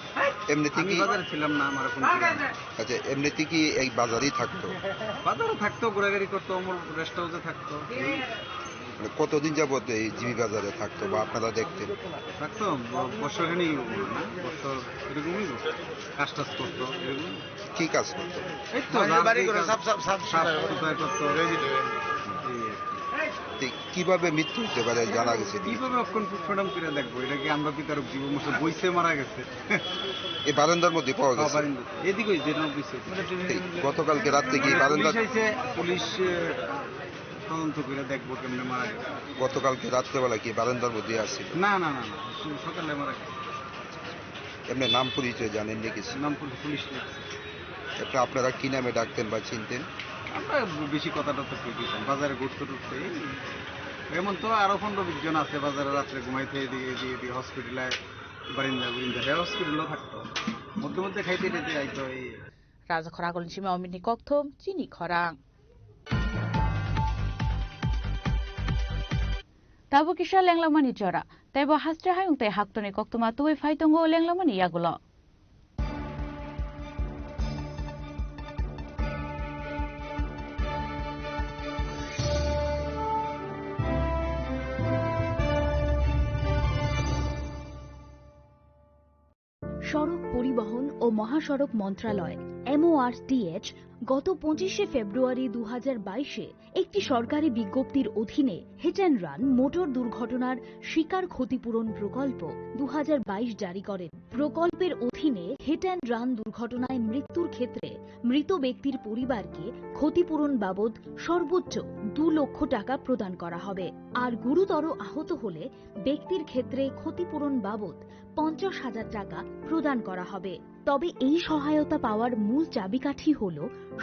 এমনিতে আমি কি বাজারে ছিলাম না, আমার ফোন ছিল না। আচ্ছা, এমনিতে কি এই বাজারেই থাকতো? বাজারে থাকতো, ঘোরাঘুরি করতো, আমার রেস্ট হাউসে থাকতো। মানে কতদিন যাবত এই জিবি বাজারে থাকতো বা আপনারা দেখতেন? থাকতো, ব-, বছর খানিক হইব মনে হয় না? বছর এরকমই হইব। কাজ টাজ করতো, এরকম। কি কাজ করতো? এই তো বাড়ি, যা বাড়ি আছে, করে কাজ, সাফ, সাফ, সাফ সাফ সুতরা। সুতরা করতো। এই তো, কিভাবে মৃত্যু হতে পারে জানা গেছে কি? কিভাবে অক্ষণ পোস্টমর্টম করে দেখবো? এটা কি আমরা বিচারক জীবন মরছে বইছে মারা গেছে? এই বারান্দার মধ্যে পাওয়া হ্যাঁ, গেছে? বারান্দা। এদিকে ওই যে নব্বই সাইড। এই গতকালকে রাত্রে কি পুলিশ বারান্দা আইছে, পুলিশ, এ, তদন্ত করে দেখবো কেমনে মারা গেছে। গতকালকে রাত্রেবেলা কি বারান্দার মধ্যে আসছিল? না, না, না, না, শুধু সকালে মারা গেছে। এমনি নাম পরিচয় জানেন নি কিছু? নাম পরি-, পুলিশ লেখছে। এটা আপনারা কি নামে ডাকতেন বা চিনতেন? আমরা বেশি কথা টথা কই দিতাম, বাজারে ঘুরতে টুরতে। এই এমন তো আরো পনেরো বিশ জন আছে বাজারে রাত্রে ঘুমাইতে, এদিকে, এদিকে, এদিকে হসপিটালে, বারিন্দা, বারিন্দা, হ্যাঁ, হসপিটালও থাকতো। মধ্যে মধ্যে খাইতে টাইতে আইতো এই। Rajakhor Agulni simi Omitni kokthum, Chini Khorang. Tabuk kisa lenglamani jora, tei bo hastre hayung tei haktorni koktwma tubui phai tongo lenglamani yagulo. সড়ক পরিবহন ও মহাসড়ক মন্ত্রণালয়, এমওআরটিএইচ, গত পঁচিশে ফেব্রুয়ারি দু হাজার বাইশে একটি সরকারি বিজ্ঞপ্তির অধীনে হিট অ্যান্ড রান মোটর দুর্ঘটনার শিকার ক্ষতিপূরণ প্রকল্প দু হাজার বাইশ জারি করেন। প্রকল্পের অধীনে হিট অ্যান্ড রান দুর্ঘটনায় মৃত্যুর ক্ষেত্রে মৃত ব্যক্তির পরিবারকে ক্ষতিপূরণ বাবদ সর্বোচ্চ দু লক্ষ টাকা প্রদান করা হবে। আর গুরুতর আহত হলে ব্যক্তির ক্ষেত্রে ক্ষতিপূরণ বাবদ পঞ্চাশ হাজার টাকা প্রদান করা হবে। তবে এই সহায়তা পাওয়ার মূল চাবিকাঠি হল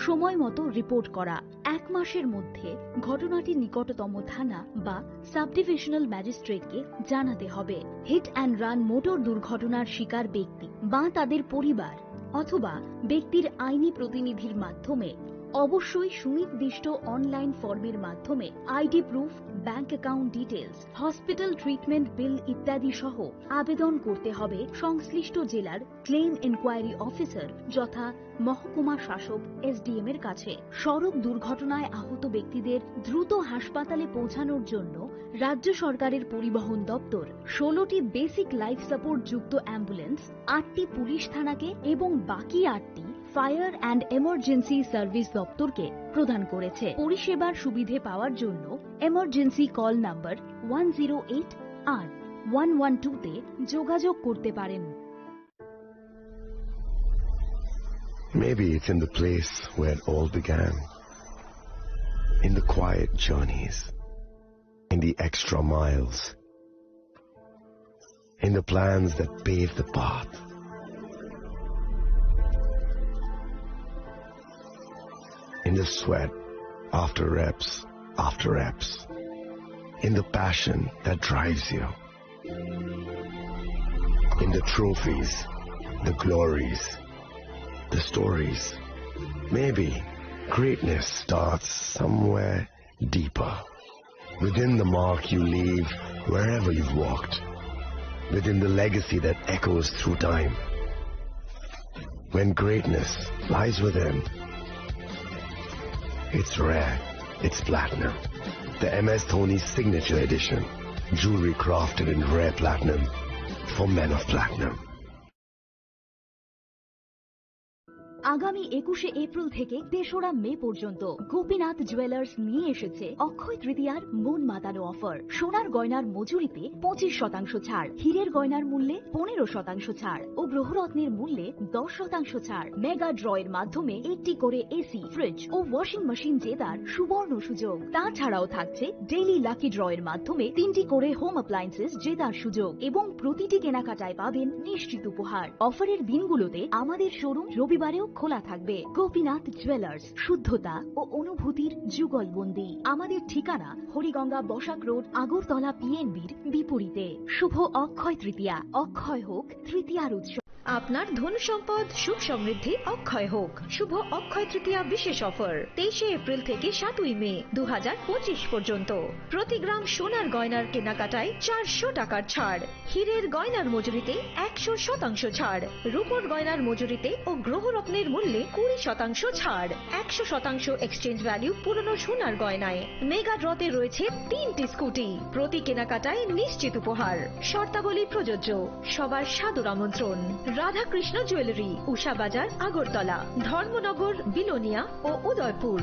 সময় মতো রিপোর্ট করা। এক মাসের মধ্যে ঘটনাটি নিকটতম থানা বা সাব ডিভিশনাল ম্যাজিস্ট্রেটকে জানাতে হবে। হিট অ্যান্ড রান মোটর দুর্ঘটনার শিকার ব্যক্তি বা তাদের পরিবার অথবা ব্যক্তির আইনি প্রতিনিধির মাধ্যমে অবশ্যই সুনির্দিষ্ট অনলাইন ফর্মের মাধ্যমে ID proof, bank account details, hospital treatment bill ইত্যাদি সহ আবেদন করতে হবে সংশ্লিষ্ট জেলার ক্লেম ইনকোয়ারি অফিসার, যথা মহকুমা শাসক, এসডিএম এর কাছে। সড়ক দুর্ঘটনায় আহত ব্যক্তিদের দ্রুত হাসপাতালে পৌঁছানোর জন্য রাজ্য সরকারের পরিবহন দপ্তর ষোলোটি বেসিক লাইফ সাপোর্ট যুক্ত অ্যাম্বুলেন্স, আটটি পুলিশ থানাকে এবং বাকি আটটি ফায়ার অ্যান্ড এমার্জেন্সি সার্ভিস দপ্তরকে প্রদান করেছে। পরিষেবার সুবিধে পাওয়ার জন্য emergency call number one zero eight আর ওয়ান ওয়ান টু তে যোগাযোগ করতে পারেন। Maybe it's in the place where it all began. In the quiet journeys, in the extra miles, in the plans that pave the path, in the sweat after reps after reps, in the passion that drives you, in the trophies, the glories, the stories. Maybe greatness starts somewhere deeper, within the mark you leave wherever you've walked, within the legacy that echoes through time. When greatness lies within, it's rare, it's platinum. The M S Dhoni Signature Edition. Jewelry crafted in rare platinum for men of platinum. আগামী একুশে এপ্রিল থেকে তেসরা মে পর্যন্ত গোপীনাথ জুয়েলার্স নিয়ে এসেছে অক্ষয় তৃতীয়ার মন মাতানো অফার। সোনার গয়নার মজুরিতে পঁচিশ শতাংশ ছাড়, হীরের গয়নার মূল্যে পনেরো শতাংশ ছাড় ও গ্রহরত্নের মূল্যে দশ শতাংশ ছাড়। মেগা ড্রয়ের মাধ্যমে একটি করে এসি, ফ্রিজ ও ওয়াশিং মেশিন জেতার সুবর্ণ সুযোগ। তাছাড়াও থাকছে ডেইলি লাকি ড্রয়ের মাধ্যমে তিনটি করে হোম অ্যাপ্লায়েন্সেস জেতার সুযোগ এবং প্রতিটি কেনাকাটায় পাবেন নিশ্চিত উপহার। অফারের দিনগুলোতে আমাদের শোরুম রবিবারেও খোলা থাকবে। গোপীনাথ জুয়েলার্স, শুদ্ধতা ও অনুভূতির যুগলবন্দি। আমাদের ঠিকানা হরিগঙ্গা বসাক রোড, আগরতলা পিএনবির বিপরীতে। শুভ অক্ষয় তৃতীয়া, অক্ষয় হোক তৃতীয়ার উৎসব। আপনার ধন সম্পদ সুখ সমৃদ্ধি অক্ষয় হোক। শুভ অক্ষয় তৃতীয়া বিশেষ অফার, তেইশে এপ্রিল থেকে সাতই মে দু হাজার পঁচিশ পর্যন্ত। প্রতি গ্রাম সোনার গয়নার কেনাকাটায় চারশো টাকার ছাড়, হীরের গয়নার মজুরিতে একশো শতাংশ ছাড়, রূপোর গয়নার মজুরিতে ও গ্রহরত্নের মূল্যে কুড়ি শতাংশ ছাড়, একশো শতাংশ এক্সচেঞ্জ ভ্যালু পুরনো সোনার গয়নায়। মেগা ড্রতে রয়েছে তিনটি স্কুটি, প্রতি কেনাকাটায় নিশ্চিত উপহার। শর্তাবলী প্রযোজ্য। সবার সাদর আমন্ত্রণ। রাধাকৃষ্ণ জুয়েলারি, উষা বাজার, আগরতলা, ধর্মনগর, বিলোনিয়া ও Udaipur.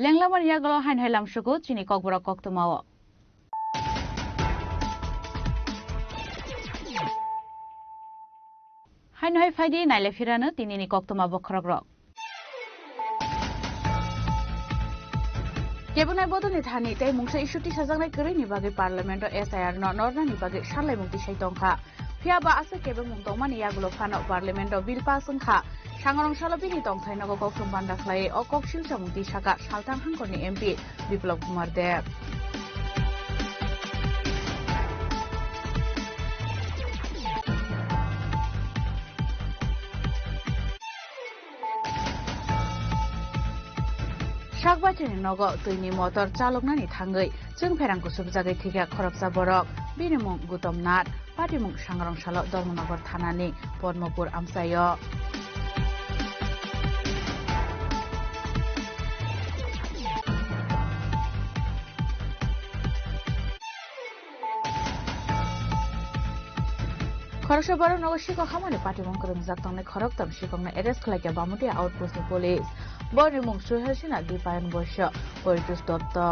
Lenglamani yagulo haino hai lamsugo chini kokborok koktwmao. Haino hai phaidi naile phirano tinini koktwma bokhorokrok. Kebengnaibodolni thani tei mungsa issue tisajaknai kwrwini bagwi Parliament-o S I R no nornani bagwi sanlaimung tisai tongkha. Phiya ba aswk kebengmung tongmani yagulo phano Parliament-o bill pass wngkha. Sangrong salo bini tongthai nogo koktwm banda khlaiwi o kok silsamung tisaka Salthang Hangkhorni M P Biplab Kumar Deb. Sakbaitini nogo twini motor chaloknani thangwi chwngpherang kusubjagwi thwikha khoroksa borok. Bini mung Gutom Nath, patimung Sangrong salo Dharmanagar thanani Padmapur amchaio. Khoroksa borok nogo sikok hamani patimung kwrwngjak tongnai khoroktham sikokno arrest khlaikha Bamatia outpost ni police. Borokni mung Suhel Singha, Dipayan Boisya, Poritos Dotto.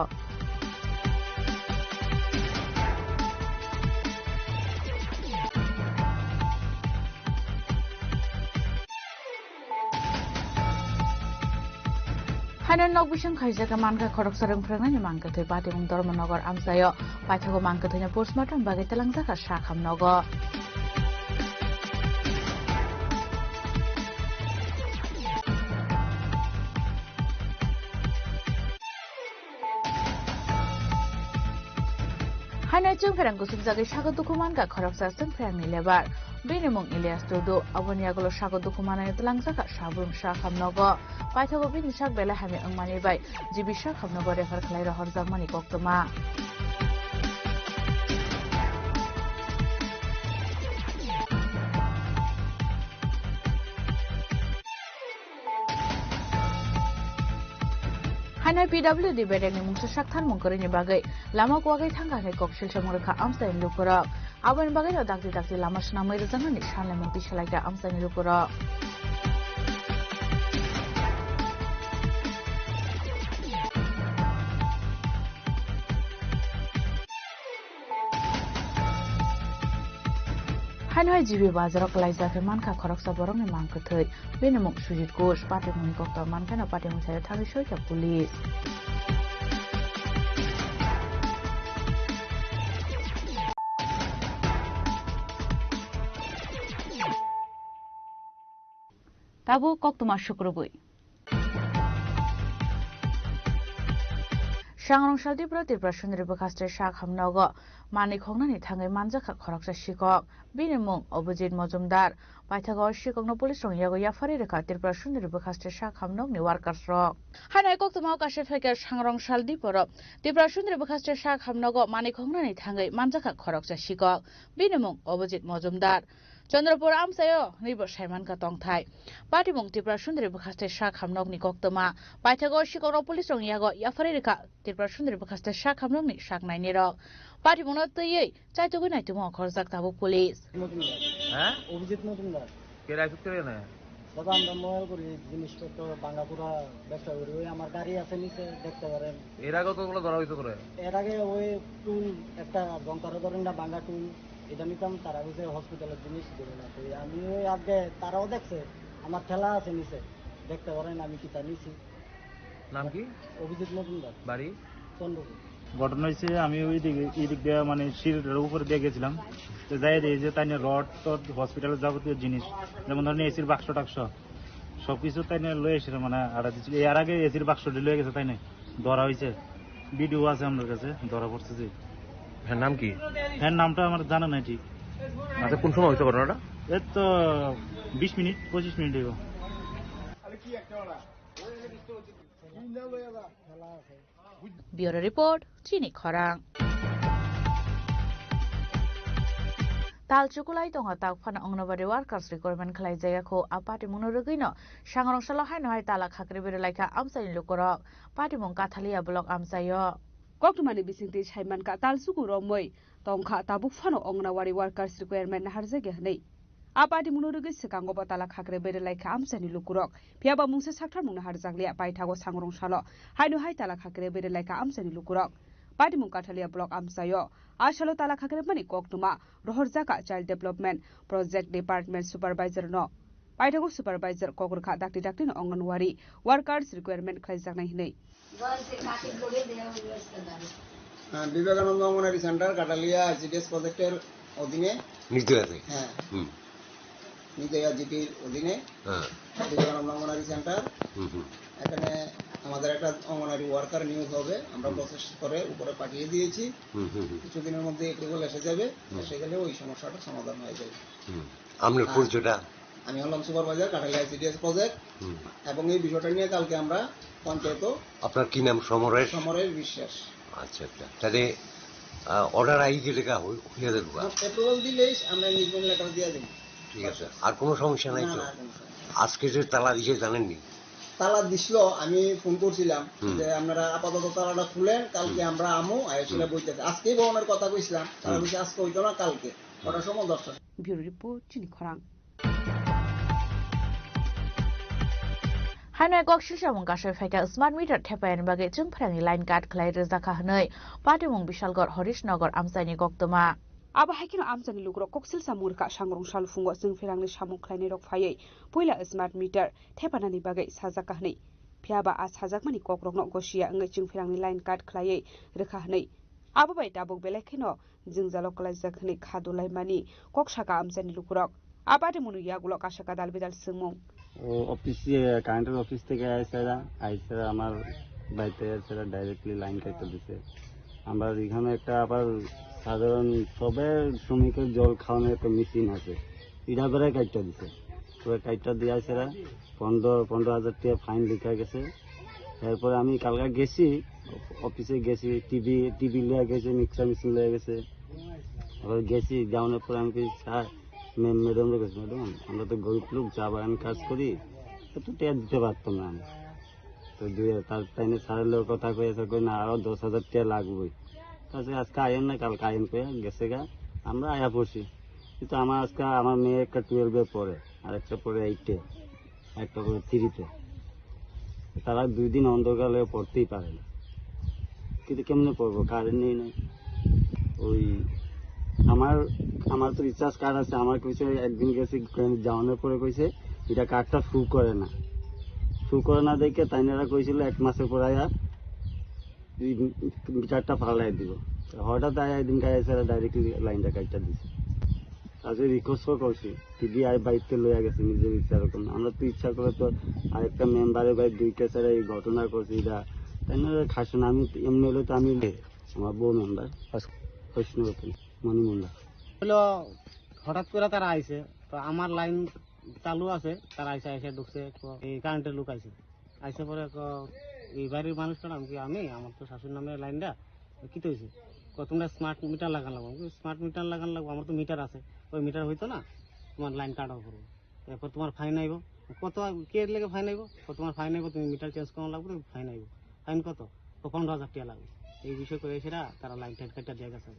Haino nok bising khaijak mankha khoroksa rwngphwrwngnani mankha thwi patimung Dharmanagar amchaio. Paithago mankha thwino postmortem bagwi twlangjakha Sakham nogo. Haino chwngpherang kusubjagwi sago dukhu mankha khoroksa chwngpherangni lebar. Bini mung Elias Tudu. Aboni yagulo sago dukhu manai twlangjakha Sabrum Sakham nogo. Paithago bini sak belai hamya wngmani bai G B Sakham nogo refer khlai rohorjakmani koktwma. Haino P W D bedekni mungsa saktharmung kwrwini bagwi lama kuwagwi thangkha hwnwi kok silsamung rwkha amchaini lukurok. Aboni bagwino dakti dakti lama swnamwi rwjaknani sanlaimung tisalaikha amchaini lukurok. Haino hai G B bazaro kwlaijak khe mankha khoroksa borokni mang kwthwi. Bini mung Sujit Ghosh, patimungni koktwma mankheno patimung sayo thangwi soikha police. Tabuk koktwma sukrubwi. Sangrong sal Tripura, Tripura Sundari bwkhaste sak hamnogo manwi khoknani thangwi manjakha khoroksa sikok. Bini mung Obijit Mojumdar. Paithago sikokno police rok yago yaphari rwkha Tripura Sundari bwkhaste sak hamnokni workers rok. Haino hai koktwmao kaisa phaikha Sangrong sal Diporo Tripura Sundari bwkhaste sak hamnogo manwi khoknani thangwi manjakha khoroksa sikok. Bini mung Obijit Mojumdar. Chandrapur amchaio hwnwibo saimankha tongthai. Patimung Tripura Sundari bwkhaste sak hamnokni koktwma. Paithago sikokno police rok yago yaphari rwkha Tripura Sundari bwkhaste sak hamnokni sak nainirok. Patimungno twiwi chaitugwi naitugma okhorjak tabuk police. হ্যাঁ? অভিজিৎ মজুমদার। কে রাইফেল করে না? দাদা, আমরা মোবাইল করি, জিনিসপত্র ভাঙাচুরা ব্যবসা করি। ওই আমার গাড়ি আছে নিচে, দেখতে পারেন। এর আগেও তো ওগুলো ধরা হয়েছে করে। এর আগে ওই টুল, একটা যন্ত্র ধরেন না, ভাঙা টুল, এটা নিতাম, তারা হচ্ছে হসপিটালের জিনিস ধরে না। তো আমি ওই আগে, তারাও দেখছে, আমার ঠেলা আছে নিচে, দেখতে পারেন আমি কিতা নিছি। নাম কি? অভিজিৎ মজুমদার। বাড়ি? চন্দ্রপুর। ঘটনা হয়েছে, আমি ওই দিকে, এই দিক দিয়ে মানে সিঁড়িটার উপরে দিয়ে গেছিলাম। তো যাই দেখি যে তাই নিয়ে রড টড, হসপিটালের যাবতীয় জিনিস, যেমন ধরেন এসির বাক্স টাক্স, সবকিছু তাই নিয়ে লয়ে এসে মানে আড়া দিচ্ছিল। এর আগে এসির বাক্স লয়ে গেছে তাই নিয়ে, ধরা হয়েছে, ভিডিও আছে আমার কাছে, ধরা পড়ছে যে। হ্যাঁ, নাম কি? হ্যাঁ, নামটা আমার জানা নাই ঠিক। আচ্ছা, কোন সময় হয়েছে ঘটনাটা? এর তো বিশ মিনিট, পঁচিশ মিনিট হইব। Bureau Report, Chini Khorang. Tal chukulai tongo tak phano Anganwadi workers recruitment khlai jaya kho, a patimungno rwgwino Sangrong salo haino hai tala khakri bere laikha amchaini lukurok, patimung Kathalia block amchaio. Koktwmani bisingtwi saimankha tal chuku romwi tongkha tabuk phano Anganwadi workers recruitment naharjagya hwnwi. A patimungno rwgwi swkango bo tala khakre bere laikha amchaini lukurok. Phiya ba mungsa sakthar mungno harjakliya, paithago Sangrong salo haino hai tala khakre bere laikha amchaini lukurok. Patimung Kathalia block amchaio a salo tala khakre mani koktwma rohorjaka Child Development Project Department Supervisor no. Paithago Supervisor kok rwkha dakti dakti no Anganwadi workers recruitment khlaijaknai hwnwi. আহ, বিবেকানন্দ অঙ্গনারী সেন্টার কাঠালিয়া আইসিডিএস প্রজেক্টের অধীনে। নিজ দয়া থেকে? হ্যাঁ। হুম। নিজ দয়া জিপির অধীনে। হ্যাঁ। বিবেকানন্দ অঙ্গনারী সেন্টার। হুম, হুম। এখানে আমাদের একটা অঙ্গনারী ওয়ার্কার নিয়োগ হবে, আমরা হুম। প্রসেস করে উপরে পাঠিয়ে দিয়েছি। হুম, হুম, হুম। কিছুদিনের মধ্যে অ্যাপ্রুভাল এসে যাবে, হুম। এসে গেলে ওই সমস্যাটা সমাধান হয়ে যাবে। হুম। আপনার হ্যাঁ। পরিচয়টা? আমি হলাম সুপারভাইজার, কাঠালিয়া আইসিডিএস প্রজেক্ট। হুম। এবং এই বিষয়টা নিয়ে কালকে আমরা পঞ্চায়েতও আপনার কি নাম? সমরেশ? সমরেশ বিশ্বাস। আচ্ছা, আচ্ছা। তাহলে, আহ, অর্ডার আই গেলে কা হই-, হইয়া যাবে বা? অ্যাপ্রুভাল দিলেই আমরা এনগেজমেন্ট লেটার দিয়ে দেব। ঠিক আছে। আর কোনো সমস্যা নাই না, তো? না, আর কোনো সমস্যা নেই। আজকে যে তালা দিছে জানেননি? তালা দিছিল, আমি ফোন করছিলাম হুম। যে আপনারা আপাতত তালাটা খুলেন, কালকে হুম। আমরা আমু, আইসলে হুম। বইতে। আজকেই ভবনের কথা কইছিলাম, তারা হুম। বলছে আজকে হইতো না, কালকে। কটার সময়? দশটা। Bureau Report, Chini Khorang. Haino kok silsa mung kasai phaikha smart meter thepayani bagwi chwng phrangni line cut khlai rwjakha hwnwi patimung Bishalgarh Horishnagar amchaini koktwma. Abo hai kheno amchaini lukurok kok silsa mung rwkha Sangrong salphungo chwng phrangni samung khlainairok phaiwi puila smart meter thepanani bagwi sajakha hwnwi. Phiya ba a sajakmani kokrokno gosiya wngwi chwng phrangni line cut khlaiwi rwkha hwnwi. Abo bai tabuk belai kheno jwngjalo kwlaijak hwnwi kha dolaimani kok saka amchaini lukurok. A patimungni yagulo kaisa kadal bidal swngmung. ও অফিসে, কারেন্টের অফিস থেকে আইসারা, আইসারা আমার বাড়িতে আইসারা directly line কাটতে দিছে। আমরা এখানে একটা আবার সাধারণ সবে শ্রমিকের জল খাওয়ানোর একটা মেশিন আছে, এটা বেড়ায় কাটতে দিছে। পুরো কাটতে দিয়ে আইসারা পনেরো, পনেরো হাজার টাকা ফাইন লেখা গেছে। এরপরে আমি কালকে গেছি, অফিসে গেছি, টিভি, টিভি লয়ে গেছে, মিক্সার মেশিন লয়ে গেছে। আবার গেছি, যাওয়ানোর পরে আমি কই, "স্যার", মে-, ম্যাডামরে কইছি, "ম্যাডাম, আমরা তো গরিব লোক, চা বাগান কাজ করি, এত টাকা দিতে পারতাম না আমি।" তো দিয়ে তার তাইনে স্যারের লগে কথা কয়ে, স্যার কই, "না, আরো দশ হাজার টাকা লাগবে।" তাছে আজকে আইন না, কালকে আইন কয়ে গেছে গা, আমরা আয়া পড়ছি। কিন্তু আমার আজকে, আমার মেয়ে একটা টুয়েলভে পড়ে, আর একটা পড়ে এইটে। একটা করে থ্রিতে। তারা দুই দিন অন্ধকারে পড়তেই পারে না। কিন্তু কেমনে পড়বো? কারেন্ট নেই, নাই। ওই আমার, আমার তো রিচার্জ কার্ড আছে, আমার কইছে একদিন গেছে, যাওয়ানোর পরে কইছে, "এটা কার্ডটা শু করে না।" শু করে না দেখে তাইনারা কইছিল এক মাসের পর আয়া এই মিটারটা ফালাই দিব। হঠাৎ আয়া একদিন গায়ে ছাড়া ডাইরেক্টলি লাইনটা কাটটা দিছে। তাদের রিকোয়েস্টও করছি, টিভি আই বাইতে লইয়া গেছে নিজের ইচ্ছা রকম। আমরা তো ইচ্ছা করে তো আরেকটা মেম্বারের ভাই দুইটা ছাড়া এই ঘটনা করছি, এটা তাই না, খাসন আমি এমনি হলে তো আমি বে-, আমার বউ মেম্বার, আচ্ছা। প্রশ্ন হতো না, মণি মন্ডল। হলো, হঠাৎ করে তারা আইছে, তো আমার লাইন চালু আছে, তারা আইসে, আইসে ঢুকছে, তো এই কারেন্টের লোক আইছে, আইসে পরে তো এই বাড়ির মানুষ কারণ কি আমি, আমার তো শাশুর নামে লাইনটা, তো কি তো হয়েছে? তো তোমরা স্মার্ট মিটার লাগান লাগবো। আমি বলি, "স্মার্ট মিটার লাগান লাগবো, আমার তো মিটার আছে, ওই মিটার হইতো না, তোমার লাইন কাটাও করবো।" এরপর তোমার ফাইন আইবো। কত, কে লেগে ফাইন আইবো? তো তোমার ফাইন আইবো, তুমি মিটার চেঞ্জ করানো লাগবে, তুমি ফাইন আইবো। ফাইন কত? তো পনেরো হাজার টাকা লাগবে। এই বিষয়ে করে সেটা তারা লাইন টাইন কাটা দিয়ে গেছে।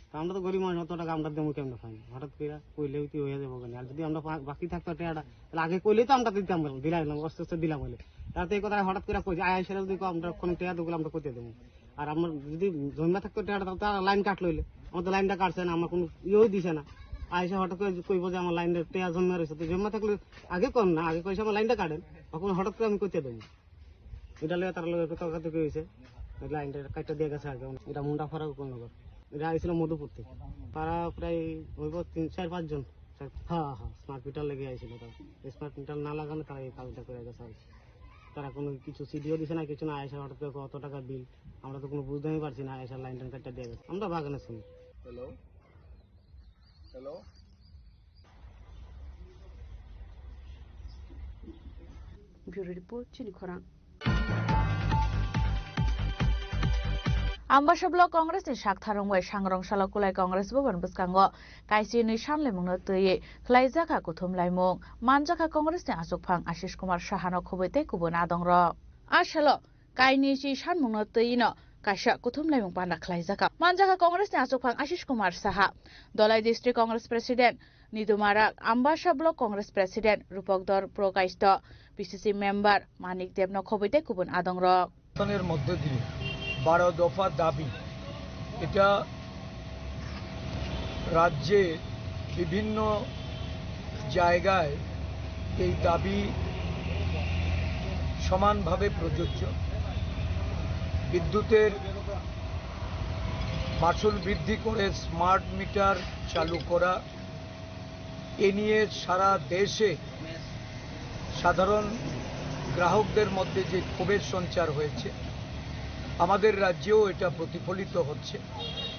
তো আমরা তো গরিব মানুষ, অত টাকা আমরা দেবো কেমনে ফাইন? হঠাৎ করে কইলে হইতে হয়ে যাবো কেন? আর যদি আমরা পা-, বাকি থাকতো টাকাটা, তাহলে আগে কইলেই তো আমরা দিতাম, দিলাম, আস্তে আস্তে দিলাম বলে। তাতে এই কথা হঠাৎ করে কই যে, "আয়, সেটা যদি কও, আমরা কোনো টাকা দেবো, আমরা করতে দেবো।" আর আমার যদি জমা থাকতো টাকাটা, তাহলে তারা লাইন কাট লইলে, আমার তো লাইনটা কাটছে না, আমার কোনো ইয়েও দিছে না। আইসা হঠাৎ করে কইবো যে, "আমার লাইনটা টেয়া জমা রয়েছে।" তো জমা থাকলে আগে কম না, আগে কইসে, "আমার লাইনটা কাটেন।" এখন হঠাৎ করে আমি করতে দেবো। এটা লইয়া তার লগে তর্কাতর্কি হয়েছে। লাইনটা কাটটা দিয়ে গেছে আগে। এটা মুন্ডা ফারা কোন নগর। এটা আইছিল মধুপুর থেকে। তারা প্রায় হইব তিন, চার, পাঁচ জন। চার, হ্যাঁ, হ্যাঁ, স্মার্ট মিটার লেগে আইছিল তারা। স্মার্ট মিটার না লাগানো তারা এই কাজটা করে গেছে আর কি। তারা কোনো কিছু সিডিও দিছে না, কিছু না, আইসা হঠাৎ করে অত টাকা বিল। আমরা তো কোনো বুঝতেই পারছি না, আইসা লাইন টাইন কাটটা দিয়ে গেছে। আমরা বাগানে শুনি। Hello? Hello? Bureau Report, Chini Khorang. Ambasa Block Congress ni sak tharung bai sangrong salo kulai Congress Bhavan bwskango kaisi nwi sanlaimungno twiwi khlaijak kha kuthum laimung. Manjak kha Congress ni achukphang Ashish Kumar Saha no khobwi tei kubun adongrok. A salo kainwi chi sanmungno twi no kaisa kuthum laimung panda khlaijak kha. Manjak kha Congress ni achukphang Ashish Kumar Saha, Dholai District Congress President Nidu Marak, Ambasa Block Congress President Rupok Dor Prokaisto, P C C member Manik Deb no khobwi tei kubun adongrok. নির্বাচনের মধ্য দিয়ে বারো দফা দাবি, এটা রাজ্যে বিভিন্ন জায়গায় এই দাবি সমানভাবে প্রযোজ্য। বিদ্যুতের মাশুল বৃদ্ধি করে স্মার্ট মিটার চালু করা, এ নিয়ে সারা দেশে সাধারণ গ্রাহকদের মধ্যে যে ক্ষোভের সঞ্চার হয়েছে, আমাদের রাজ্যেও এটা প্রতিফলিত হচ্ছে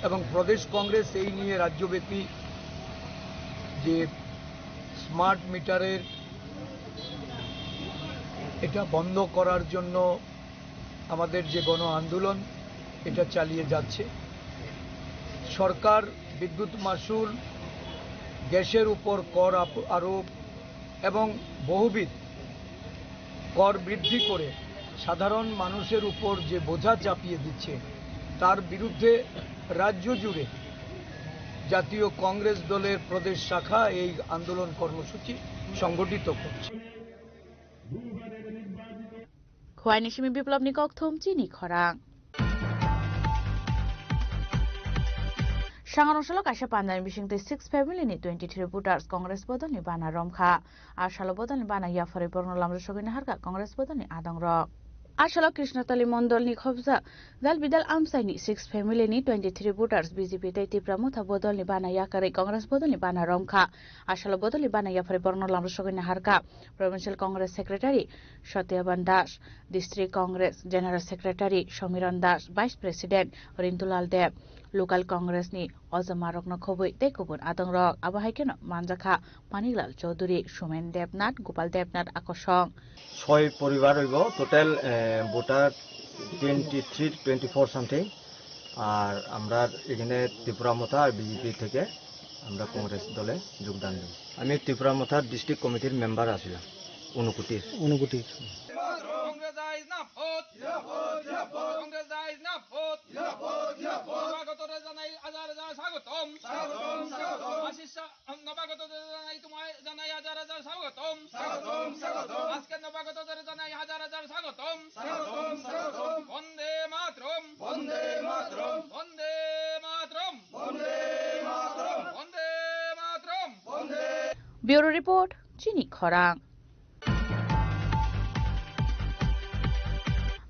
এবং প্রদেশ কংগ্রেস এই নিয়ে রাজ্যব্যাপী যে স্মার্ট মিটারের এটা বন্ধ করার জন্য আমাদের যে গণ আন্দোলন, এটা চালিয়ে যাচ্ছে। সরকার বিদ্যুৎ মাশুল, গ্যাসের উপর কর আপ-, আরোপ এবং বহুবিধ কর বৃদ্ধি করে সাধারণ মানুষের উপর যে বোঝা চাপিয়ে দিচ্ছে, তার বিরুদ্ধে রাজ্য জুড়ে জাতীয় কংগ্রেস দলের প্রদেশ শাখা এই আন্দোলন কর্মসূচি সংগঠিত করছে। Khwai ni simi Biplop ni kokthum chini khorang. Sangarong salo kaisa pandani bisingtwi six family ni twenty three voters Congress bodol ni bana romkha. A salo bodol ni bana yapharwi borokno lamjak sogwi naharkha Congress bodol ni adongrok. A salo Krishnatali mondol ni khobjak dal bidal amchai ni six family ni twenty three voters B J P tei Tipra Motha bodol ni bana yakarwi Congress bodol ni bana romkha. A salo bodol ni bana yapharwi borokno lamjak sogwi naharkha Provincial Congress Secretary Satyaban Das, District Congress General Secretary Somiron Das, Vice President Rintulal Deb, Local Congress ni ojamarokno khobwi tei kubun adongrok. Abo hai kheno manjakha Maniklal Chaudhury, Sumen Debnath, Gopal Debnath, Akosong. ছয় পরিবার হইব, total, uh, voter twenty three, twenty four something. আর আমরা এখানে ত্রিপুরা মথা আর বিজেপি থেকে আমরা কংগ্রেস দলে যোগদান দেব। আমি ত্রিপুরা মথার ডিস্ট্রিক্ট কমিটির মেম্বার আছিলাম ঊনকোটির। ঊনকোটির। কংগ্রেস আইজ না ভোট। কংগ্রেস আইজ না ভোট। নবাগতরে জানাই হাজার হাজার স্বাগতম। আশিস শাহ, নবাগতদের জানাই তোমায় জানাই হাজার হাজার স্বাগতম। আজকে নবাগতদের জানাই হাজার হাজার স্বাগতম। বন্দে মাতরম। বন্দে মাতরম। বন্দে মাতরম। বন্দে মাতরম। Bureau Report, Chini Khorang.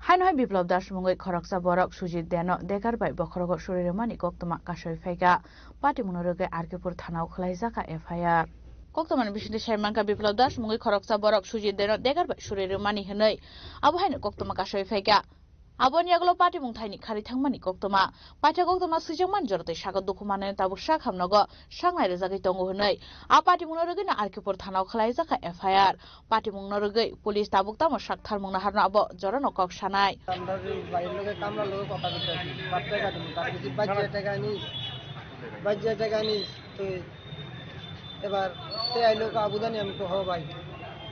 Haino hai Biplop Das mungwi khoroksa borok Sujit Deno Dekar bai bokhorogo suri rwmani koktwma kasui phaikha. Patimungno rwgwi R K Pur thanao khwlaijakha F I R. Koktwmani bisingtwi sai mankha Biplop Das mungwi khoroksa borok Sujit Deno Dekar bai suri rwmani hwnwi. Abo haino koktwma kasui phaikha. Aboni yagulo patimung thaini kharwi thangmani koktwma. Paithak koktwma swijakmani jorotwi sakha dukhu manwi tabuk sak hamnogo saknai rwjagwi tongo hwnwi. A patimungno rwgwino R K pur thanao khwlaijakha F I R. Patimungno rwgwi police tabuk tamo sak tharmungno harno abo jorano kok sanai. আমরা যে ভাইয়ের লগে কামলার লগে কথা বলতে আছি, বাচ্চা কাটুন, তার কিছু বাচ্চা টাকা আনিস, বাচ্চা টাকা আনিস, তো এবার সে আইলো, "আবু জানি?" আমি তো, "হ ভাই।"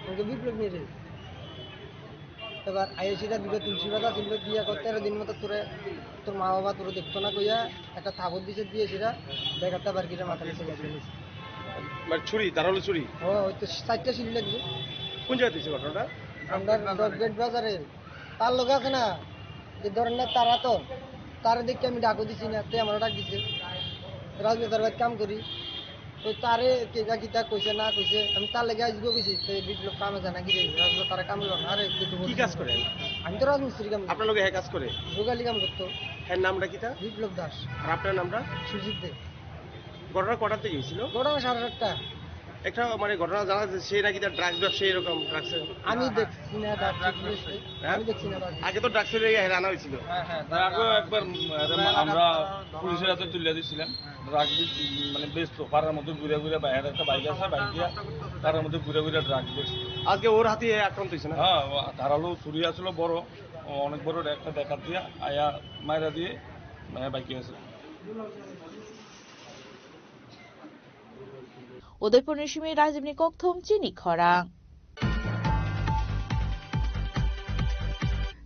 আমাকে বিপ্লব নিয়ে রে। এবার আইসিটা দুটো তুলসী পাতা ছিল, দিয়ে কয়, "তেরো দিন মতো তোরে, তোর মা বাবা তোরে দেখতো না," কইয়া একটা থাবর দিছে, দিয়ে সেটা বেকারটা বার করে মাথা নিচে গেছে। মানে ছুরি, ধারালো ছুরি? ও, ওই তো চারটা ছুরি লাগবে। কোন জায়গায় হয়েছে ঘটনাটা? আমরা ডগ গেট বাজারে, তার লোক আছে না, যে ধরেন না, তারা তো, তারা দেখে আমি ডাকও দিছি না, তে আমরা ডাক দিছে। রাজনেতার বাড়িতে কাম করি, তো তারে কে যা কিতা কইছে না কইছে, আমি তার লেগে আইসবো গেছি, তো এই বিপ্লব কামে জানা কি রে, রাজনেতার তারা কাম করবো না, আরে কি তো কি বলছি। কাজ করে? আমি তো রাজমিস্ত্রি কাম করি। আপনার লগে হ্যাঁ কাজ করে? যোগালি কাম করতো। হ্যাঁ, নামটা কিতা? বিপ্লব দাস। আর আপনার নামটা? সুজিত দে। ঘটনা কটার দিকে হয়েছিল? ঘটনা সাড়ে সাতটা। একটা মানে ঘটনা জানা যাচ্ছে, সে নাকি তার ড্রাগস ব্যবসায়ী, এরকম ড্রাগস। আমি দেখছি না, ড্রাগস ঠিক হয়েছে। হ্যাঁ? আমি দেখছি না, ড্রাগস। আগে তো ড্রাগস লেগে এখানে আনা হয়েছিল। হ্যাঁ, হ্যাঁ, আগেও একবার, উম, এরম আমরা পুলিশের হাতে তুলে দিয়েছিলাম। ড্রাগ বি-, মানে বেচতো, পাড়ার মধ্যে ঘুরে ঘুরে বাইরে একটা বাইক আছে, বাইক দিয়ে পাড়ার মধ্যে ঘুরে ঘুরে ড্রাগ বেচতো। আজকে ওর হাতে আক্রান্ত হয়েছে না? হ্যাঁ, ও ধারালো ছুরি আসলো বড়, ও অনেক বড় একটা দেখা দিয়ে আয়া মাইরা দিয়ে, মানে, বাইকে আছে। Udaipurni simi Rajibni kokthum chini khorang.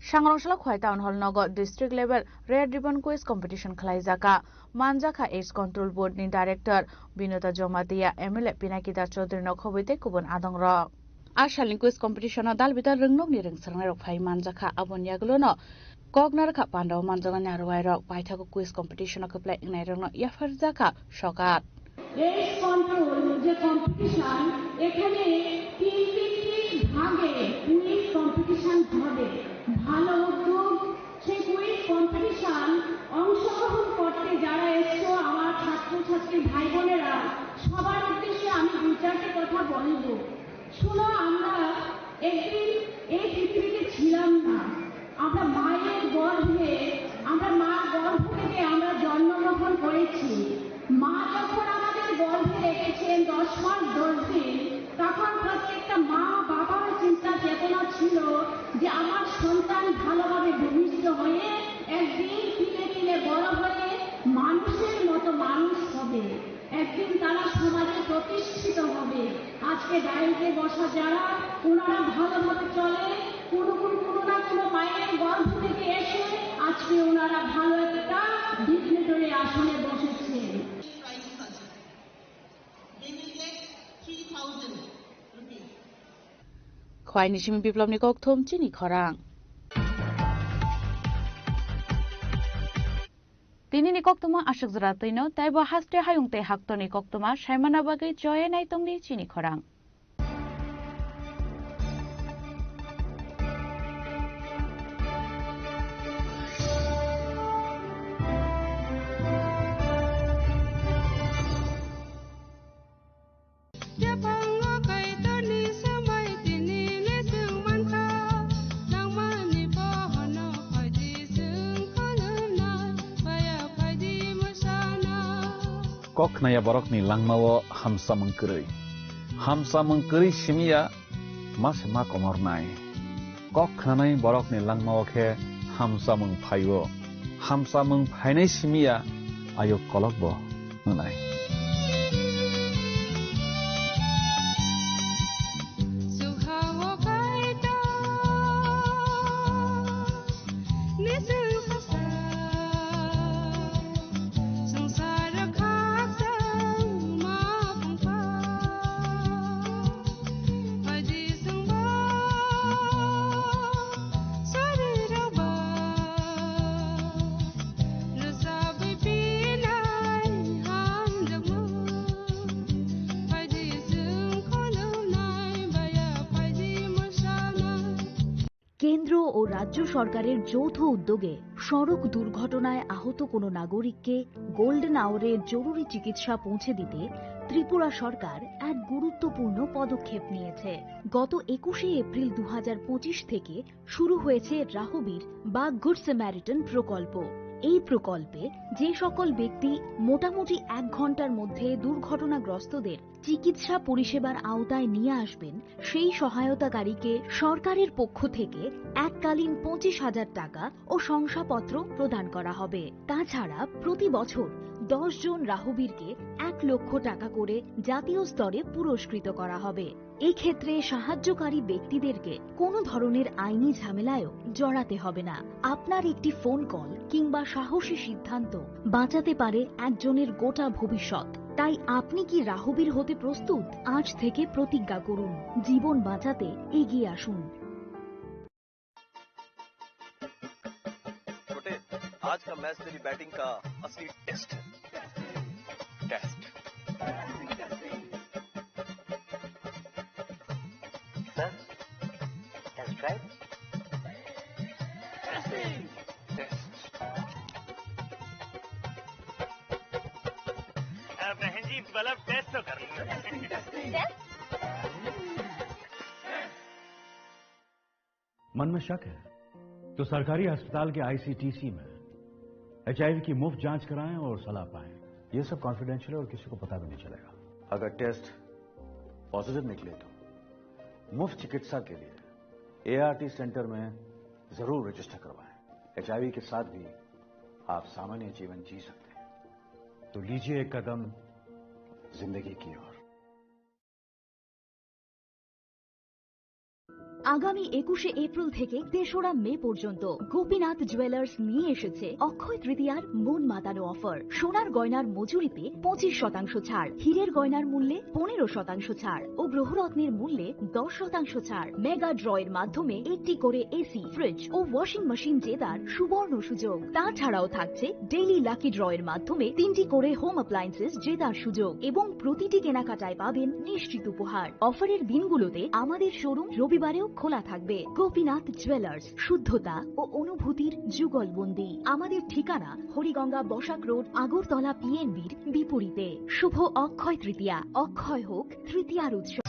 Sangrongsalok Khwai Town Hall nogo district level Red Ribbon Quiz competition khwlaijakha. Manjakha Age Control Board ni director Binota Jomatia, M L A Pinaki Das Chaudhary no khobwi tei kubun adongrok. A salni quiz competition o dal bidal rwngnokni rwngchwrangnairok phai manjakha, aboni yagulono kok narwkha pandao manjaknai narwknairok. Paithago quiz competition o kwplai wngnairokno yapharjakha sokat. এই কন্ট্রোল যে কম্পিটিশন, এখানে তিন তিনটি ভাগে quiz competition হবে। ভালো উদ্যোগ। সেই কুইজ কম্পিটিশন অংশগ্রহণ করতে যারা এসছো, আমার ছাত্রছাত্রী ভাই বোনেরা, সবার উদ্দেশ্যে আমি দুই চারটে কথা বলবো। শোনো, আমরা একদিন এই পৃথিবীতে ছিলাম না। আমরা মায়ের গর্ভে, আমরা মার গর্ভ থেকে আমরা জন্মগ্রহণ করেছি। মা যখন আমাদের গর্ভে রেখেছেন দশ মাস দশ দিন, তখন প্রত্যেকটা মা বাবার চিন্তা চেতনা ছিল যে আমার সন্তান ভালোভাবে ভূমিষ্ঠ হয়ে একদিন তিলে তিলে বড় হয়ে মানুষের মতো মানুষ হবে। একদিন তারা সমাজে প্রতিষ্ঠিত হবে। আজকে ডায়েটে বসা যারা, ওনারা ভালোভাবে চলে, কোনো কোনো, কোনো না কোনো মায়ের গর্ভ থেকে এসে আজকে ওনারা ভালো একটা ডিগনিটরি আসনে বসেছেন। They will get three thousand rupees. Khwai ni simi Biplobni kokthum chini khorang. Tinini koktwma aswk jora twino, tei bo haste hayung tei haktorni koktwma saimana bagwi choye nai tongdi chini khorang. Yaphango Kaitorni swmai tini le chwng mankha, nangmani pohorno phaidi chwng khulumnai, baya phaidi mwsana. Kok khnaya borokni langmao hamsamung kwrwi. Hamsamung kwrwi simiya ma se ma komornai. Kok khnanai borokni langmao khe hamsamung phaio. Hamsamung phainai simiya ayuk kolokbo wngnai. কেন্দ্র ও রাজ্য সরকারের যৌথ উদ্যোগে সড়ক দুর্ঘটনায় আহত কোনো নাগরিককে গোল্ডেন আওয়ারের জরুরি চিকিৎসা পৌঁছে দিতে ত্রিপুরা সরকার গুরুত্বপূর্ণ পদক্ষেপ নিয়েছে। গত একুশে এপ্রিল দু হাজার পঁচিশ থেকে শুরু হয়েছে রাহবীর বা গুড স্যামারিটান প্রকল্প। এই প্রকল্পে যে সকল ব্যক্তি মোটামুটি এক ঘন্টার মধ্যে দুর্ঘটনাগ্রস্তদের চিকিৎসা পরিষেবার আওতায় নিয়ে আসবেন, সেই সহায়তাকারীকে সরকারের পক্ষ থেকে এককালীন পঁচিশ হাজার টাকা ও শংসাপত্র প্রদান করা হবে। তাছাড়া প্রতি বছর দশ জন রাহবীরকে এক লক্ষ টাকা করে জাতীয় স্তরে পুরস্কৃত করা হবে। এক্ষেত্রে সাহায্যকারী ব্যক্তিদেরকে কোনো ধরনের আইনি ঝামেলায়ও জড়াতে হবে না। আপনার একটি ফোন কল কিংবা সাহসী সিদ্ধান্ত বাঁচাতে পারে একজনের গোটা ভবিষ্যৎ। তাই আপনি কি রাহবীর হতে প্রস্তুত? আজ থেকে প্রতিজ্ঞা করুন, জীবন বাঁচাতে এগিয়ে আসুন। छोटे, आज का मैच तेरी बैटिंग का असली टेस्ट है। Test. Sir, test drive. Test. अ, बहन जी, मतलब टेस्ट तो कर लो। टेस्ट? मन में शक है तो सरकारी अस्पताल के आईसीटीसी में एचआईवी की मुफ्त जांच कराएं और सलाह पाएं। ये सब कॉन्फिडेंशियल है और किसी को पता भी नहीं चलेगा। अगर टेस्ट पॉजिटिव निकले तो मुफ्त चिकित्सा के लिए एआरटी सेंटर में जरूर रजिस्टर करवाएं। एचआईवी के साथ भी आप सामान्य जीवन जी सकते हैं। तो लीजिए एक कदम जिंदगी की ओर। আগামী একুশে এপ্রিল থেকে তেসরা মে পর্যন্ত গোপীনাথ জুয়েলার্স নিয়ে এসেছে অক্ষয় তৃতীয়ার মন মাতানো অফার। সোনার গয়নার মজুরিতে পঁচিশ শতাংশ ছাড়, হীরের গয়নার মূল্যে পনেরো শতাংশ ছাড় ও গ্রহরত্নের মূল্যে দশ শতাংশ ছাড়। মেগা ড্রয়ের মাধ্যমে একটি করে এসি, ফ্রিজ ও ওয়াশিং মেশিন জেতার সুবর্ণ সুযোগ। তাছাড়াও থাকছে ডেইলি লাকি ড্রয়ের মাধ্যমে তিনটি করে হোম অ্যাপ্লায়েন্সেস জেতার সুযোগ এবং প্রতিটি কেনাকাটায় পাবেন নিশ্চিত উপহার। অফারের দিনগুলোতে আমাদের শোরুম রবিবারেও খোলা থাকবে। গোপীনাথ জুয়েলার্স, শুদ্ধতা ও অনুভূতির যুগলবন্দি। আমাদের ঠিকানা হরিগঙ্গা বসাক রোড, আগরতলা পিএনবির বিপরীতে। শুভ অক্ষয় তৃতীয়া, অক্ষয় হোক তৃতীয়ার উৎসব।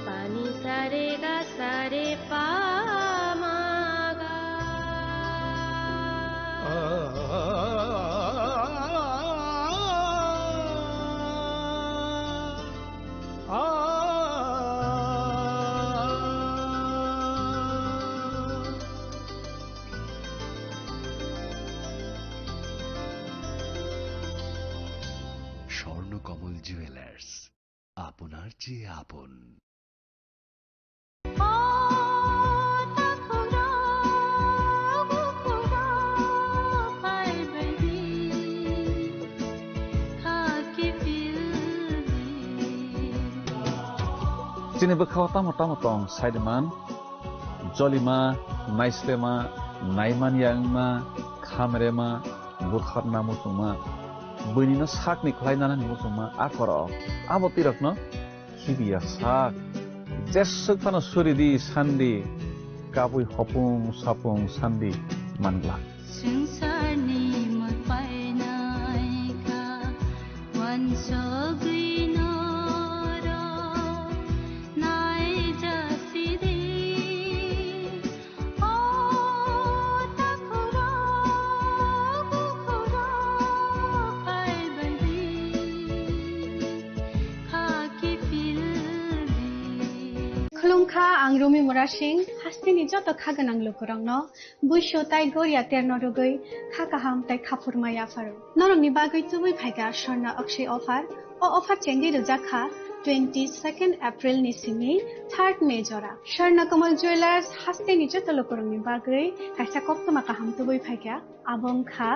पानी सारे गा सारे पा मा गा। স্বর্ণকমল জুয়েলার্স, আপনার চেয়ে আপন। Chini bwkhao tamo tamo tong saiman, jolima, naislema, naimanya wngma, khamrema, butharna muchungma, buinino sakni khlai nanani muchungma a korok. Abo twi rokno khibiya sak. Jeswk phano suri di, san di, kabui hopung sapung san di man glak. Swngcharni mwtai naikha, uansugwi norok naijasidi. O takhurok, bukhurok phaibaidi, khaki phildi. Khulumkha, ang Rumi Murasing, hasteni joto kha gwnang lukurokno buisu tai goria terno rwgwi kha kaham tai khaphurma yapharo. Norokni bagwi tubui phaikha Swarna Akshay offer. O offer chengwi rwjak kha twenty second April ni simi third May jora. Swarna Kamal Jewelers hasteni joto lukurokni bagwi kaisa koktwma kaham tubui phaikha. Abo wngkha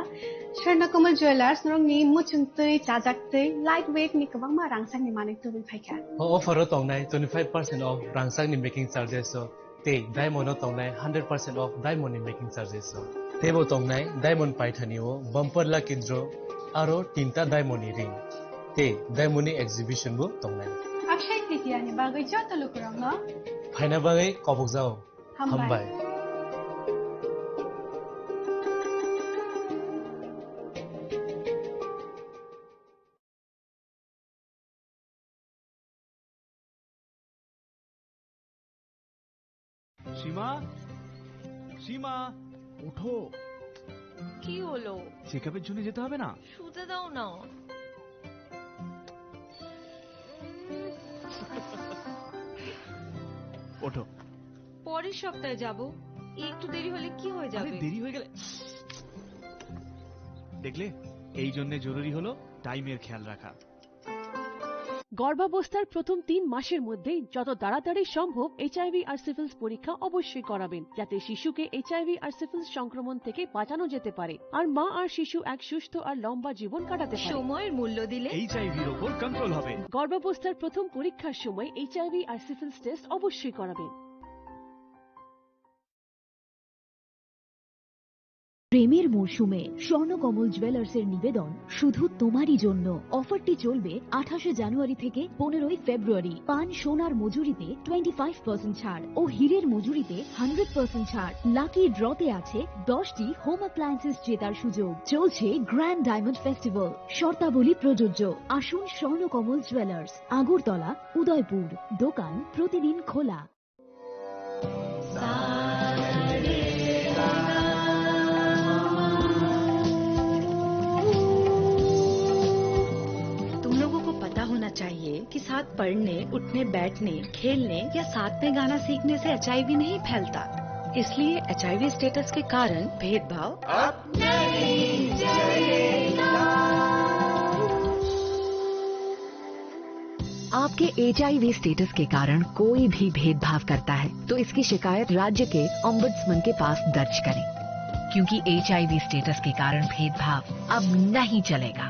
Swarna Kamal Jewelers norokni muchungtwi, chajaktwi, light weight ni kwbangma rangchakni manwi tubui phaikha. O offer o tongnai twenty five percent off rangchakni making charges o. Tei diamond o tongnai hundred percent off diamond ni making charges o. Teibo tongnai diamond paithani o bumper lucky draw aro tinta diamond ni ring. Tei diamond ni exhibition bo tongnai. Akshay Titiya ni bagwi joto lukurokno phaina bagwi kobokjao. Hambai. Hambai. সীমা, সীমা, ওঠো। কি হলো? চেকআপের জন্য যেতে হবে না? শুতে দাও না। ওঠো। পরের সপ্তাহে যাব। একটু দেরি হলে কি হয়ে আরে, যাবে? দেরি হয়ে গেলে দেখলে, এই জন্য জরুরি হলো টাইমের খেয়াল রাখা। গর্ভাবস্থার প্রথম তিন মাসের মধ্যে যত তাড়াতাড়ি সম্ভব এইচআইভি আর সিফিলিস পরীক্ষা অবশ্যই করাবেন, যাতে শিশুকে এইচআইভি আর সিফিলিস সংক্রমণ থেকে বাঁচানো যেতে পারে আর মা আর শিশু এক সুস্থ আর লম্বা জীবন কাটাতে পারে। সময়ের মূল্য দিলে এইচআইভির ওপর কন্ট্রোল হবে। গর্ভাবস্থার প্রথম পরীক্ষার সময় এইচআইভি আর সিফিলিস টেস্ট অবশ্যই করাবেন। প্রেমের মরশুমে স্বর্ণকমল জুয়েলার্সের নিবেদন শুধু তোমারই জন্য। অফারটি চলবে আঠাশে জানুয়ারি থেকে পনেরোই ফেব্রুয়ারি। পান সোনার মজুরিতে টোয়েন্টি ফাইভ পার্সেন্ট ছাড় ও হীরের মজুরিতে হান্ড্রেড পার্সেন্ট ছাড়। লাকি ড্রতে আছে দশটি হোম অ্যাপ্লায়েন্সেস জেতার সুযোগ। চলছে গ্র্যান্ড ডায়মন্ড ফেস্টিভ্যাল, শর্তাবলী প্রযোজ্য। আসুন স্বর্ণকমল জুয়েলার্স, আগরতলা, উদয়পুর। দোকান প্রতিদিন খোলা। तुम लोगों को पता होना चाहिए कि साथ पढ़ने, उठने, बैठने, खेलने या साथ में गाना सीखने से एचआईवी नहीं फैलता। इसलिए एचआईवी स्टेटस के कारण भेदभाव अब नहीं चलेगा। आपके एचआईवी स्टेटस के कारण कोई भी भेदभाव करता है, तो इसकी शिकायत राज्य के ओम्बड्समैन के पास दर्ज करें, क्योंकि एचआईवी स्टेटस के कारण भेदभाव अब नहीं चलेगा।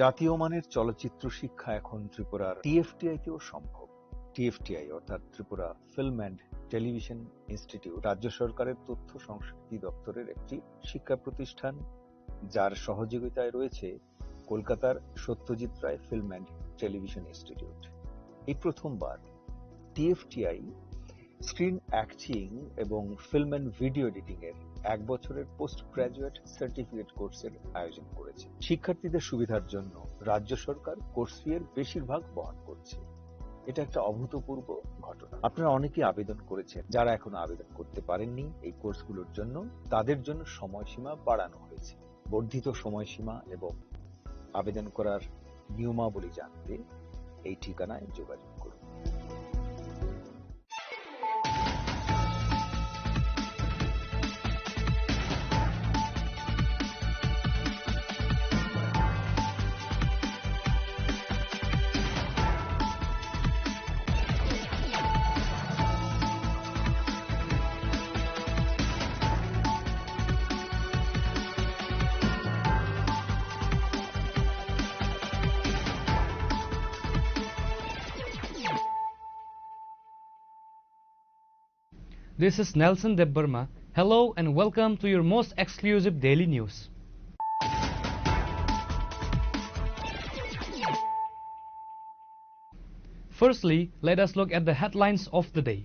জাতীয় মানের চলচ্চিত্র শিক্ষা এখন ত্রিপুরার টিএফটিআই তেও সম্ভব। টিএফটিআই অর্থাৎ Tripura film and television institute রাজ্য সরকারের তথ্য সংস্কৃতি দপ্তরের একটি শিক্ষা প্রতিষ্ঠান, যার সহযোগিতায় রয়েছে কলকাতার সত্যজিৎ Ray film and television institute. এই প্রথমবার টিএফটিআই স্ক্রিন অ্যাক্টিং এবং ফিল্ম অ্যান্ড ভিডিও এডিটিং এর এক বছরের পোস্ট গ্র্যাজুয়েট সার্টিফিকেট কোর্সের আয়োজন করেছে। শিক্ষার্থীদের সুবিধার জন্য রাজ্য সরকার কোর্স ফি এর বেশিরভাগ বহন করছে। এটা একটা অভূতপূর্ব ঘটনা। আপনারা অনেকেই আবেদন করেছেন, যারা এখনো আবেদন করতে পারেননি, এই কোর্সগুলোর জন্য, তাদের জন্য সময়সীমা বাড়ানো হয়েছে। বর্ধিত সময়সীমা এবং আবেদন করার নিয়মাবলী জানতে এই ঠিকানায় যোগাযোগ করুন। This is Nelson Debbarma. Hello and welcome to your most exclusive daily news. Firstly, let us look at the headlines of the day.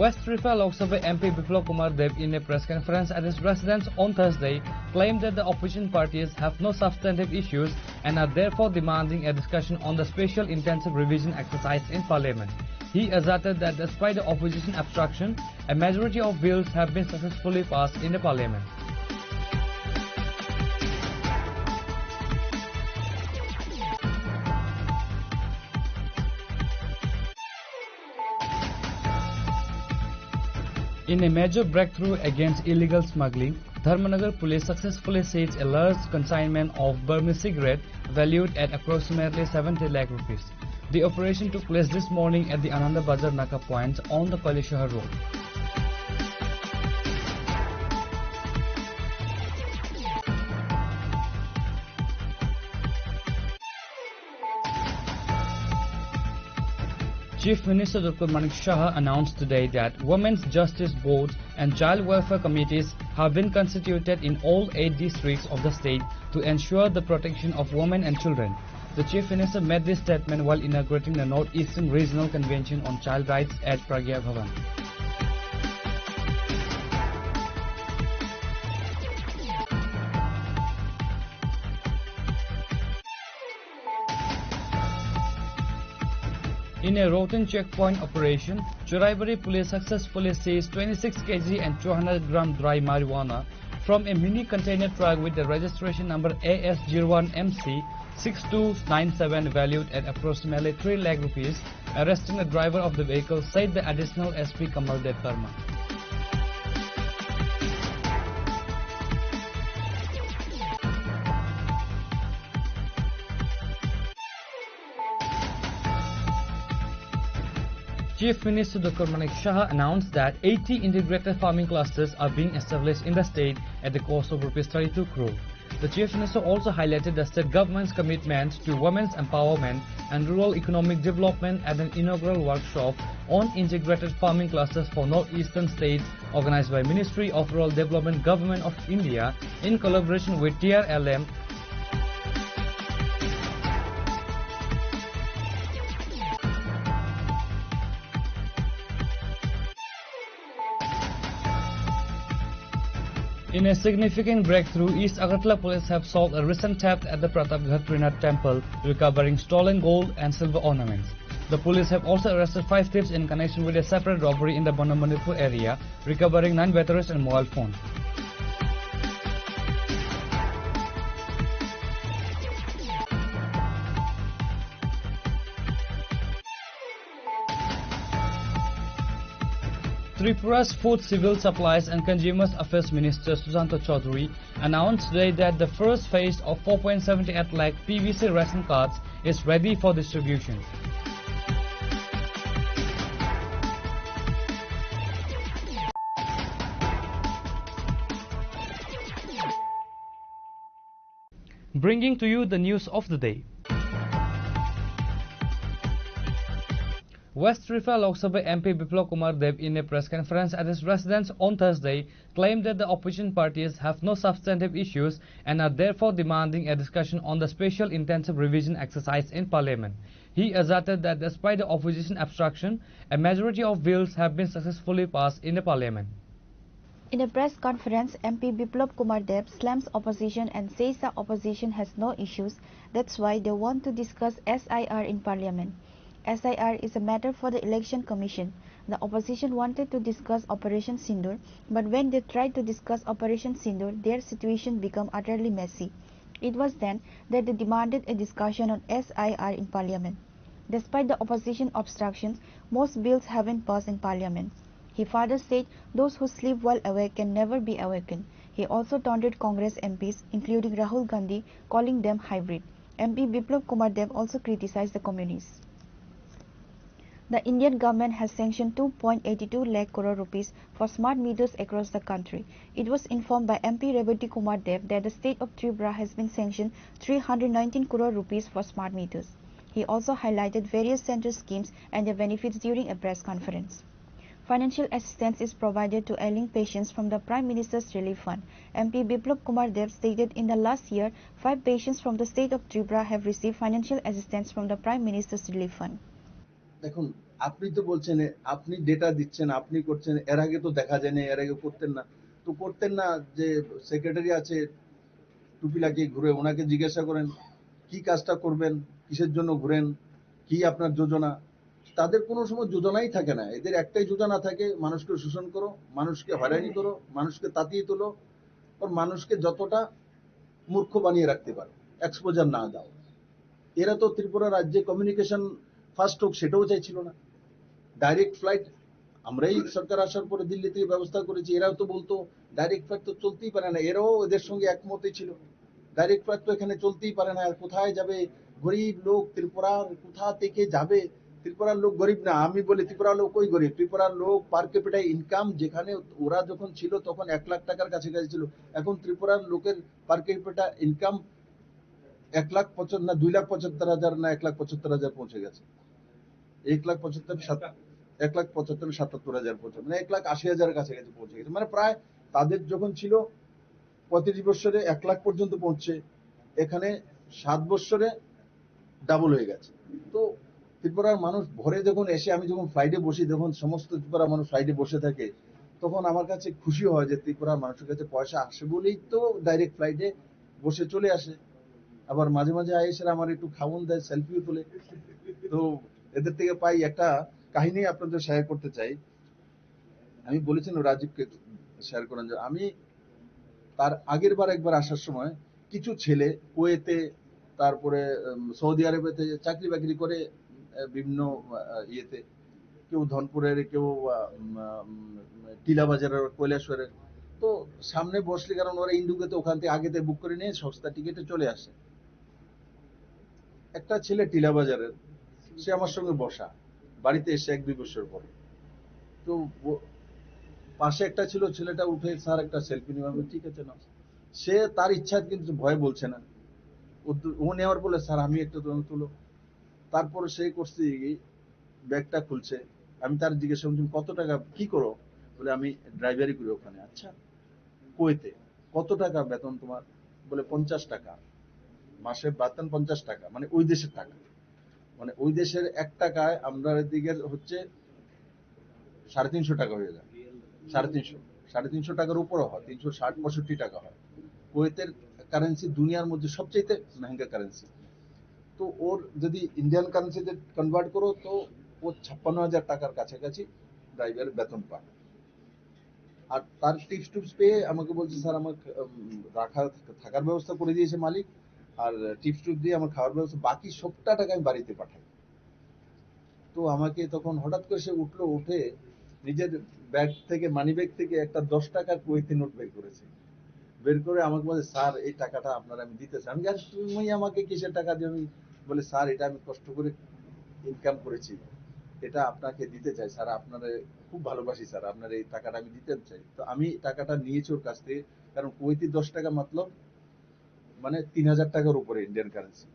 West Tripura Lok Sabha M P Biplab Kumar Deb, in a press conference at his residence on Thursday, claimed that the opposition parties have no substantive issues and are therefore demanding a discussion on the special intensive revision exercise in parliament. He asserted that despite the opposition obstruction, a majority of bills have been successfully passed in the parliament. In a major breakthrough against illegal smuggling, Dharmanagar police successfully seized a large consignment of Burmese cigarette valued at approximately seventy lakh rupees. The operation took place this morning at the Ananda Bazar Naka point on the Kailashahar Road. Chief Minister Doctor Manik Saha announced today that Women's Justice Boards and Child Welfare Committees have been constituted in all eight districts of the state to ensure the protection of women and children. The Chief Minister made this statement while inaugurating the North Eastern Regional Convention on Child Rights at Pragya Bhavan. In a routine checkpoint operation, Churaibari police successfully seized twenty-six K G and two hundred gram dry marijuana from a mini container truck with the registration number A S zero one M C six two nine seven, valued at approximately three lakh rupees, arresting the driver of the vehicle, said the Additional S P Kamal Dev Verma. Chief Minister Doctor Manik Saha announced that eighty integrated farming clusters are being established in the state at the cost of rupees thirty-two crore. The Chief Minister also highlighted the state government's commitment to women's empowerment and rural economic development at an inaugural workshop on integrated farming clusters for northeastern states organized by Ministry of Rural Development, Government of India, in collaboration with T R L M. In a significant breakthrough, East Agartala police have solved a recent theft at the Pratapgarh Trinath Temple, recovering stolen gold and silver ornaments. The police have also arrested five thieves in connection with a separate robbery in the Bonomanipur area, recovering nine batteries and mobile phone. Tripura's Food, Civil Supplies and Consumers Affairs Minister Sushanta Chowdhury announced today that the first phase of four point seven eight lakh P V C ration cards is ready for distribution. Bringing to you the news of the day. West Tripura Lok Sabha M P Biplab Kumar Deb, in a press conference at his residence on Thursday, claimed that the opposition parties have no substantive issues and are therefore demanding a discussion on the special intensive revision exercise in parliament. He asserted that despite the opposition obstruction, a majority of bills have been successfully passed in the parliament. In a press conference, M P Biplab Kumar Deb slams opposition and says the opposition has no issues. That's why they want to discuss S I R in parliament. S I R is a matter for the election commission. The opposition wanted to discuss Operation Sindoor, but when they tried to discuss Operation Sindoor, their situation became utterly messy. It was then that they demanded a discussion on S I R in parliament. Despite the opposition obstructions, most bills have been passed in parliament. He further said, "Those who sleep while awake can never be awakened." He also taunted Congress M Ps, including Rahul Gandhi, calling them hybrid. M P Biplab Kumar Deb also criticized the communists. The Indian government has sanctioned two point eight two lakh crore rupees for smart meters across the country. It was informed by M P Rebati Kumar Deb that the state of Tripura has been sanctioned three hundred nineteen crore rupees for smart meters. He also highlighted various central schemes and their benefits during a press conference. Financial assistance is provided to ailing patients from the Prime Minister's Relief Fund. M P Biplab Kumar Deb stated in the last year, five patients from the state of Tripura have received financial assistance from the Prime Minister's Relief Fund. দেখুন, আপনি তো বলছেন, এ, আপনি ডেটা দিচ্ছেন, আপনি করছেন, এর আগে তো দেখা যায়নি, এর আগে করতেন না। তো করতেন না, যে সেক্রেটারি আছে টুপি লাগিয়ে ঘুরে, ওনাকে জিজ্ঞাসা করেন কি কাজটা করবেন, কিসের জন্য ঘুরেন, কি আপনার যোজনা। তাদের কোনো সময় যোজনাই থাকে না, এদের একটাই যোজনা থাকে, মানুষকে শোষণ করো, মানুষকে হয়রানি করো, মানুষকে তাতিয়ে তোলো, আর মানুষকে যতটা মূর্খ বানিয়ে রাখতে পারো, এক্সপোজার না দাও। এরা তো ত্রিপুরা রাজ্যে কমিউনিকেশন ফাস্ট হোক, সেটাও চাইছিল না। ডাইরেক্ট ফ্লাইট আমরাই সরকার আসার পরে দিল্লি থেকে ব্যবস্থা করেছি। এরাও তো বলতো ডাইরেক্ট ফ্লাইট তো চলতেই পারে না, এরাও এদের সঙ্গে একমতই ছিল। ডাইরেক্ট ফ্লাইট তো এখানে চলতেই পারে না, আর কোথায় যাবে? গরিব লোক ত্রিপুরার কোথা থেকে যাবে? ত্রিপুরার লোক গরিব না, আমি বলি ত্রিপুরার লোক কই গরিব? ত্রিপুরার লোক পার ক্যাপিটা ইনকাম যেখানে ওরা যখন ছিল তখন এক লাখ টাকার কাছাকাছি ছিল, এখন ত্রিপুরার লোকের পার ক্যাপিটা ইনকাম এক লাখ পঁচাত্তর না দুই লাখ পঁচাত্তর হাজার না এক লাখ পঁচাত্তর হাজার পৌঁছে গেছে। এক লাখ পঁচাত্তর সাত এক লাখ পঁচাত্তর সাতাত্তর হাজার পৌঁছে, মানে এক লাখ আশি হাজারের কাছাকাছি পৌঁছে গেছে। মানে প্রায় তাদের যখন ছিল পঁয়ত্রিশ বছরে এক লাখ পর্যন্ত পৌঁছছে, এখানে সাত বছরে ডাবল হয়ে গেছে। তো ত্রিপুরার মানুষ ভোরে যখন এসে, আমি যখন ফ্লাইটে বসি, যখন সমস্ত ত্রিপুরা মানুষ ফ্লাইটে বসে থাকে, তখন আমার কাছে খুশি হয় যে ত্রিপুরার মানুষের কাছে পয়সা আসে বলেই তো ডাইরেক্ট ফ্লাইটে বসে চলে আসে। আবার মাঝে মাঝে আইএসের আমার একটু খাওন দেয়, সেলফিও তোলে। তো এদের থেকে পাই একটা কাহিনী আপনাদের শেয়ার করতে চাই। আমি বলেছিলাম রাজীবকে শেয়ার করার জন্য। আমি তার আগের বার একবার আসার সময় কিছু ছেলে কুয়েতে, তারপরে উম, সৌদি আরবেতে চাকরি বাকরি করে, আহ, বিভিন্ন আহ, ইয়েতে, কেউ ধনপুরের, কেউ আহ, উম, উম, টিলা বাজারের, কৈলাসহরের। তো সামনে বসলে, কারণ ওরা ইন্ডিগোতে ওখান থেকে আগেতে বুক করে নিয়ে সস্তা টিকিটে চলে আসে। একটা ছেলে টিলা বাজারের, সে আমার সঙ্গে বসা, বাড়িতে এসে এক দুই বছর পরে। তো ও-, পাশে একটা ছিল, ছেলেটা উঠে, "স্যার, একটা সেলফি নিব।" আমি বলি, "ঠিক আছে, নাও।" সে তার ইচ্ছা, কিন্তু ভয় বলছে না। ও দু-, ও নেওয়ার বলে, "স্যার, আমি একটা তুলো।" তারপরে সে করছে কি, ব্যাগটা খুলছে। আমি তার জিজ্ঞেস করলাম, "তুমি কত টাকা কি করো?" বলে, "আমি ড্রাইভারি করি ওখানে।" "আচ্ছা, কুয়েতে কত টাকা বেতন তোমার?" বলে, "পঞ্চাশ টাকা।" মাসে বেতন পঞ্চাশ টাকা, মানে ওই দেশের টাকা, মানে ওই দেশের এক টাকায় আমরা এদিকে হচ্ছে সাড়ে তিনশো টাকা হয়ে যায়। সাড়ে তিনশো, সাড়ে তিনশো টাকার উপরে হয়, তিনশো ষাট পঁয়ষট্টি টাকা হয়। কুয়েতের কারেন্সি দুনিয়ার মধ্যে সবচেয়ে মেহেঙ্গা কারেন্সি। তো ওর যদি ইন্ডিয়ান কারেন্সিতে কনভার্ট করো, তো ও ছাপ্পান্ন হাজার টাকার কাছাকাছি ড্রাইভার বেতন পায়। আর তার টিপস টিপস পেয়ে আমাকে বলছে, "স্যার, আমার উম, রাখা, থাকার ব্যবস্থা করে দিয়েছে মালিক, আর টিপস টিপস দিয়ে আমার খাওয়ার ব্যবস্থা, বাকি সবটা টাকা আমি বাড়িতে পাঠাই।" তো আমাকে তখন হঠাৎ করে সে উঠলো, উঠে নিজের ব্যাগ থেকে, মানি ব্যাগ থেকে একটা দশ টাকার কুয়েতি নোট বের করেছে। বের করে আমাকে বলে, "স্যার, এই টাকাটা আপনার আমি দিতে চাই।" আমি বলি, "আচ্ছা, তুমি আমাকে কিসের টাকা দিও?" আমি বলে, "স্যার, এটা আমি কষ্ট করে ইনকাম করেছি, এটা আপনাকে দিতে চাই স্যার, আপনারে খুব ভালোবাসি স্যার, আপনার এই টাকাটা আমি দিতে চাই।" তো আমি টাকাটা নিয়েছি ওর কাছ থেকে, কারণ কুয়েতি দশ টাকা মতলব মানে তিন হাজার টাকার উপরে ইন্ডিয়ান কারেন্সি।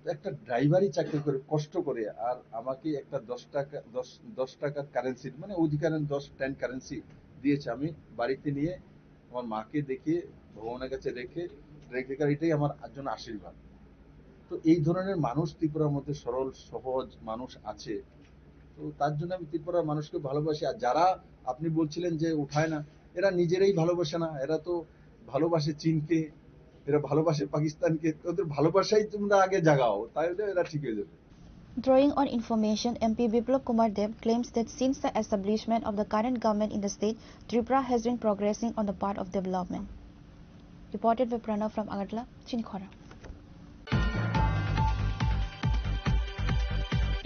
তো একটা ড্রাইভারই চাকরি করে, কষ্ট করে, আর আমাকে একটা দশ টাকা, দশ দশ টাকার কারেন্সি, মানে ওই দিকে দশ টেন কারেন্সি দিয়েছে। আমি বাড়িতে নিয়ে আমার মাকে দেখিয়ে, ভগবানের কাছে রেখে, রেখে, কারণ এটাই আমার জন্য আশীর্বাদ। তো এই ধরনের মানুষ ত্রিপুরার মধ্যে সরল সহজ মানুষ আছে। তো তার জন্য আমি ত্রিপুরার মানুষকে ভালোবাসি। আর যারা আপনি বলছিলেন যে উঠায় না, এরা নিজেরাই ভালোবাসে না, এরা তো ভালোবাসে চীনকে, এরা ভালোবাসে পাকিস্তানকে। তো ওদের ভালোবাসাই তোমরা আগে জাগাও, তাহলে এরা ঠিক হয়ে যাবে। Drawing on information, M P Biplab Kumar Deb claims that since the establishment of the current government in the state, Tripura has been progressing on the path of development. Reported by Pranav from Agartala, Chinikhora.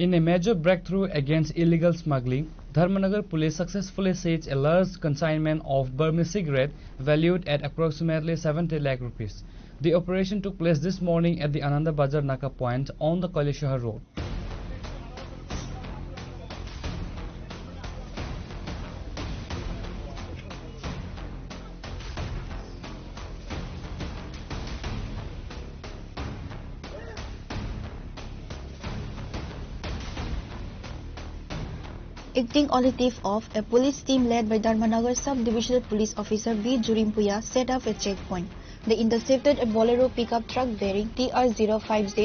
In a major breakthrough against illegal smuggling, Dharmanagar police successfully seized a large consignment of Burmese cigarette valued at approximately seventy lakh rupees. The operation took place this morning at the Ananda Bazar Naka point on the Kailashahar road. Acting on the tip of, a police team led by Dharmanagar Sub-Divisional Police Officer B Jurimpuya set up a checkpoint. They intercepted a Bolero pickup truck bearing T R zero five J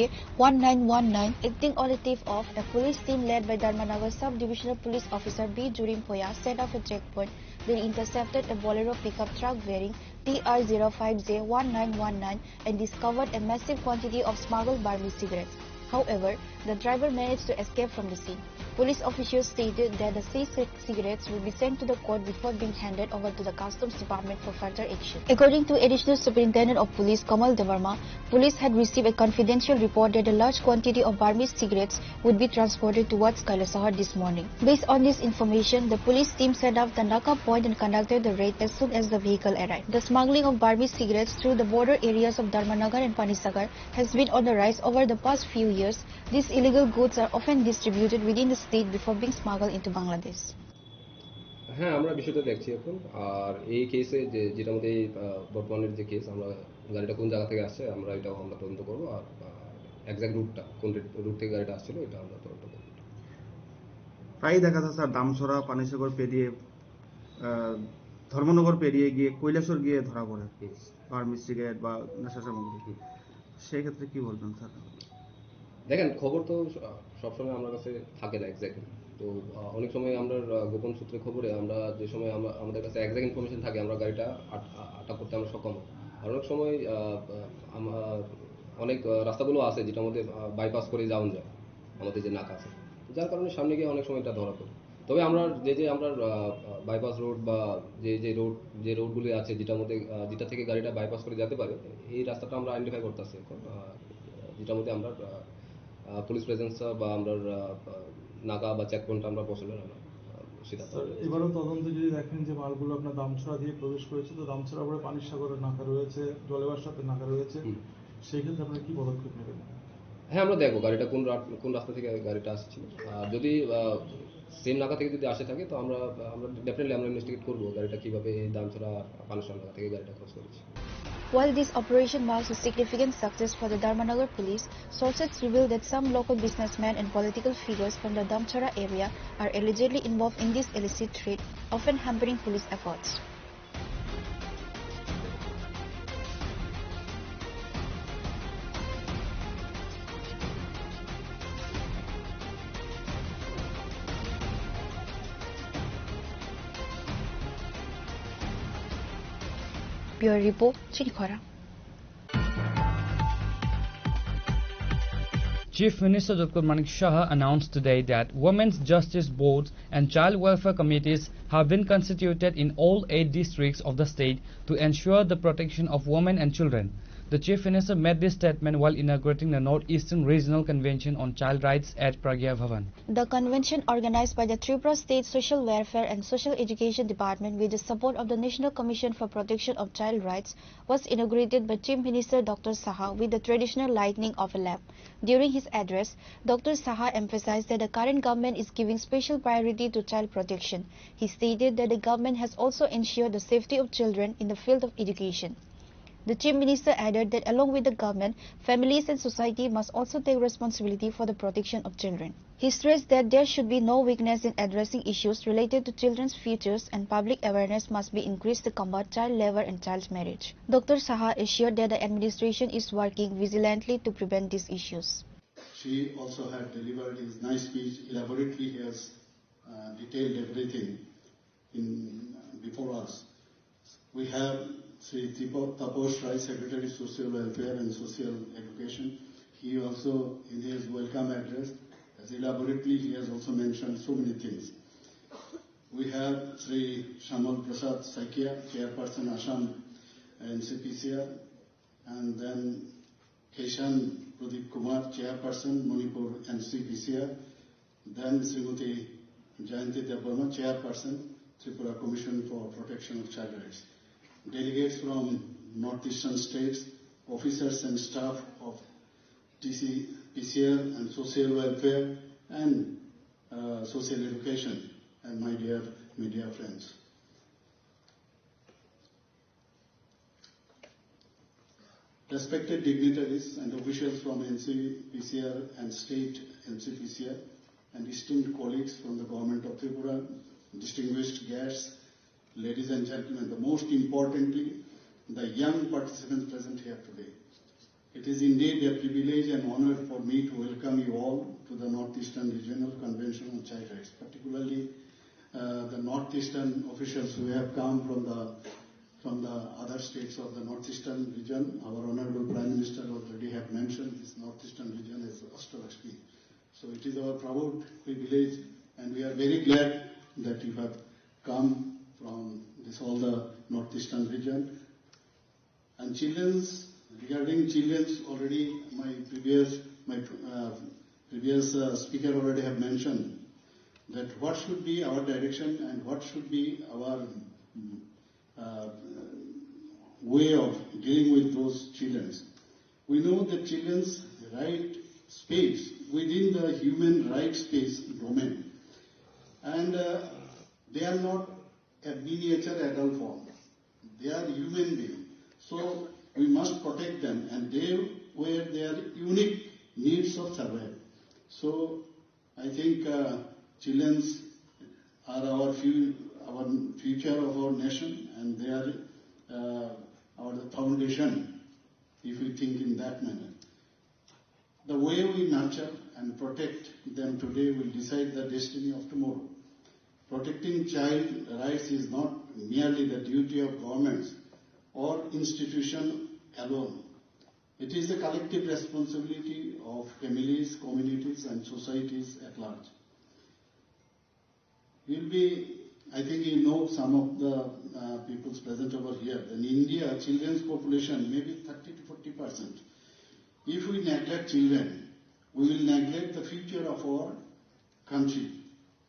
one nine one nine. Acting on the tip of, a police team led by Dharmanagar Sub-Divisional Police Officer B Jurimpuya set up a checkpoint. They intercepted a Bolero pickup truck bearing T R zero five J one nine one nine and discovered a massive quantity of smuggled Burmese cigarettes. However, the driver managed to escape from the scene. Police officials stated that the seized cigarettes will be sent to the court before being handed over to the Customs Department for further action. According to Additional Superintendent of Police Kamal Debbarma, police had received a confidential report that a large quantity of Burmese cigarettes would be transported towards Kailasahar this morning. Based on this information, the police team set up the Naka point and conducted the raid as soon as the vehicle arrived. The smuggling of Burmese cigarettes through the border areas of Dharmanagar and Panisagar has been on the rise over the past few years. These illegal goods are often distributed within the state before being smuggled into Bangladesh. হ্যাঁ, আমরা বিষয়টা দেখছি এখন। আর এই কেসে যে, যেটার মধ্যে এই, আহ, বর্তমানের যে কেস, আমরা গাড়িটা কোন জায়গা থেকে আসছে, আমরা এটাও আমরা তদন্ত করবো। আর, আহ, এক্স্যাক্ট রুটটা, কোন রুট থেকে গাড়িটা আসছিল, এটা আমরা তদন্ত করবো। প্রায়ই দেখা যায় স্যার, দামছড়া, পানিসাগর পেরিয়ে, আহ, ধর্মনগর পেরিয়ে গিয়ে কৈলাসহর গিয়ে ধরা পড়ে হুম। বার্মিজ সিগারেট বা নেশা সামগ্রী। হুম। সেই ক্ষেত্রে কি বলবেন স্যার? দেখেন, খবর তো স-, সবসময় আমার কাছে থাকে না এক্স্যাক্টলি। তো, আহ, অনেক সময় আমরা, আহ, গোপন সূত্রে খবরে আমরা যে সময় আমরা, আমাদের কাছে এক্স্যাক্ট ইনফরমেশন থাকে, আমরা গাড়িটা আট-, আ-, আটক করতে আমরা সক্ষম হই। আর অনেক সময়, আহ, আম-, আহ, অনেক, আহ, রাস্তাগুলো আছে যেটার মধ্যে, আহ, বাইপাস করে যাওয়া যায়, আমাদের যে নাকা আছে, যার কারণে সামনে গিয়ে অনেক সময় এটা ধরা পড়ে। তবে আমরা যে, যে আমরা, আহ, আহ, বাইপাস রোড বা যে, যে রোড, যে রোডগুলি আছে যেটার মধ্যে, আহ, যেটা থেকে গাড়িটা বাইপাস করে যেতে পারে, এই রাস্তাটা আমরা আইডেন্টিফাই করতেছি এখন, আহ, যেটার মধ্যে আমরা, আহ, আহ, পুলিশ প্রেজেন্সটা বা আমরা, আহ, আহ, নাকা বা চেকপয়েন্টটা আমরা বসানোর আমরা, আহ, সিদ্ধান্ত স্যার, নেব। এবারও তদন্তে যদি দেখেন যে মালগুলো আপনার দামছড়া দিয়ে প্রবেশ করেছে, তো দামছড়া পরে পানিসাগরের নাকা রয়েছে, জলেবাসরাতের নাকা রয়েছে, হুম। সেই ক্ষেত্রে আপনারা কি পদক্ষেপ নেবেন? হ্যাঁ, আমরা দেখবো গাড়িটা কোন রাট-, কোন রাস্তা থেকে গাড়িটা আসছিল। আর যদি, আহ, সেম নাকা থেকে যদি আসে থাকে, তো আমরা, আমরা ডেফিনেটলি আমরা ইনভেস্টিগেট করবো গাড়িটা কিভাবে এই দামছড়া পানিসাগর নাকা থেকে গাড়িটা ক্রস করেছে। While this operation marks a significant success for the Dharmanagar police, sources reveal that some local businessmen and political figures from the Damchara area are allegedly involved in this illicit trade, often hampering police efforts. Bureau Report, Chinikhora. Chief Minister Doctor Manik Saha announced today that Women's Justice Boards and Child Welfare Committees have been constituted in all eight districts of the state to ensure the protection of women and children. The Chief Minister made this statement while inaugurating the North Eastern Regional Convention on Child Rights at Pragya Bhavan. The convention, organized by the Tripura State Social Welfare and Social Education Department with the support of the National Commission for Protection of Child Rights, was inaugurated by Chief Minister Doctor Saha with the traditional lighting of a lamp. During his address, Doctor Saha emphasized that the current government is giving special priority to child protection. He stated that the government has also ensured the safety of children in the field of education. The Chief Minister added that along with the government, families and society must also take responsibility for the protection of children. He stressed that there should be no weakness in addressing issues related to children's futures, and public awareness must be increased to combat child labour and child marriage. Doctor Saha assured that the administration is working vigilantly to prevent these issues. She also had delivered his nice speech elaborately. He has uh, detailed everything in before us. We have Shri Tipo- Taposh Rai, Secretary Social Welfare and Social Education. He also, in his welcome address, as elaborately, he has also mentioned so many things. We have Shri Shamal Prasad Saikia, Chairperson Assam N C P C R, and then Keshan Pradip Kumar, Chairperson, Manipur N C P C R, then Srimati Jayanti Debbarma, Chairperson, Tripura Commission for Protection of Child Rights. Delegates from Northeastern states, officers and staff of T C P C R and Social Welfare and uh, Social Education, and my dear media friends. Respected dignitaries and officials from N C P C R and state N C P C R, and esteemed colleagues from the Government of Tripura, distinguished guests, ladies and gentlemen, the most importantly, the young participants present here today. It is indeed a privilege and honor for me to welcome you all to the Northeastern Regional Convention on Child Rights, particularly uh, the Northeastern officials who have come from the from the other states of the Northeastern region. Our Honorable Prime Minister already have mentioned this Northeastern region as Ashtalakshmi. So it is our proud privilege, and we are very glad that you have come from this all the Northeastern region. And children's, regarding children's, already my previous my uh, previous uh, speaker already have mentioned that what should be our direction and what should be our mm, uh, way of dealing with those children. We know that children's right space within the human right space domain, and uh, they are not a miniature adult form. They are human beings. So we must protect them and they were their unique needs of survival. So I think uh, children are our, fu- our future of our nation, and they are uh, our foundation if we think in that manner. The way we nurture and protect them today will decide the destiny of tomorrow. Protecting child rights is not merely the duty of governments or institutions alone. It is the collective responsibility of families, communities, and societies at large. You'll be, I think you know some of the uh, peoples present over here. In India, children's population may be thirty to forty percent. If we neglect children, we will neglect the future of our country.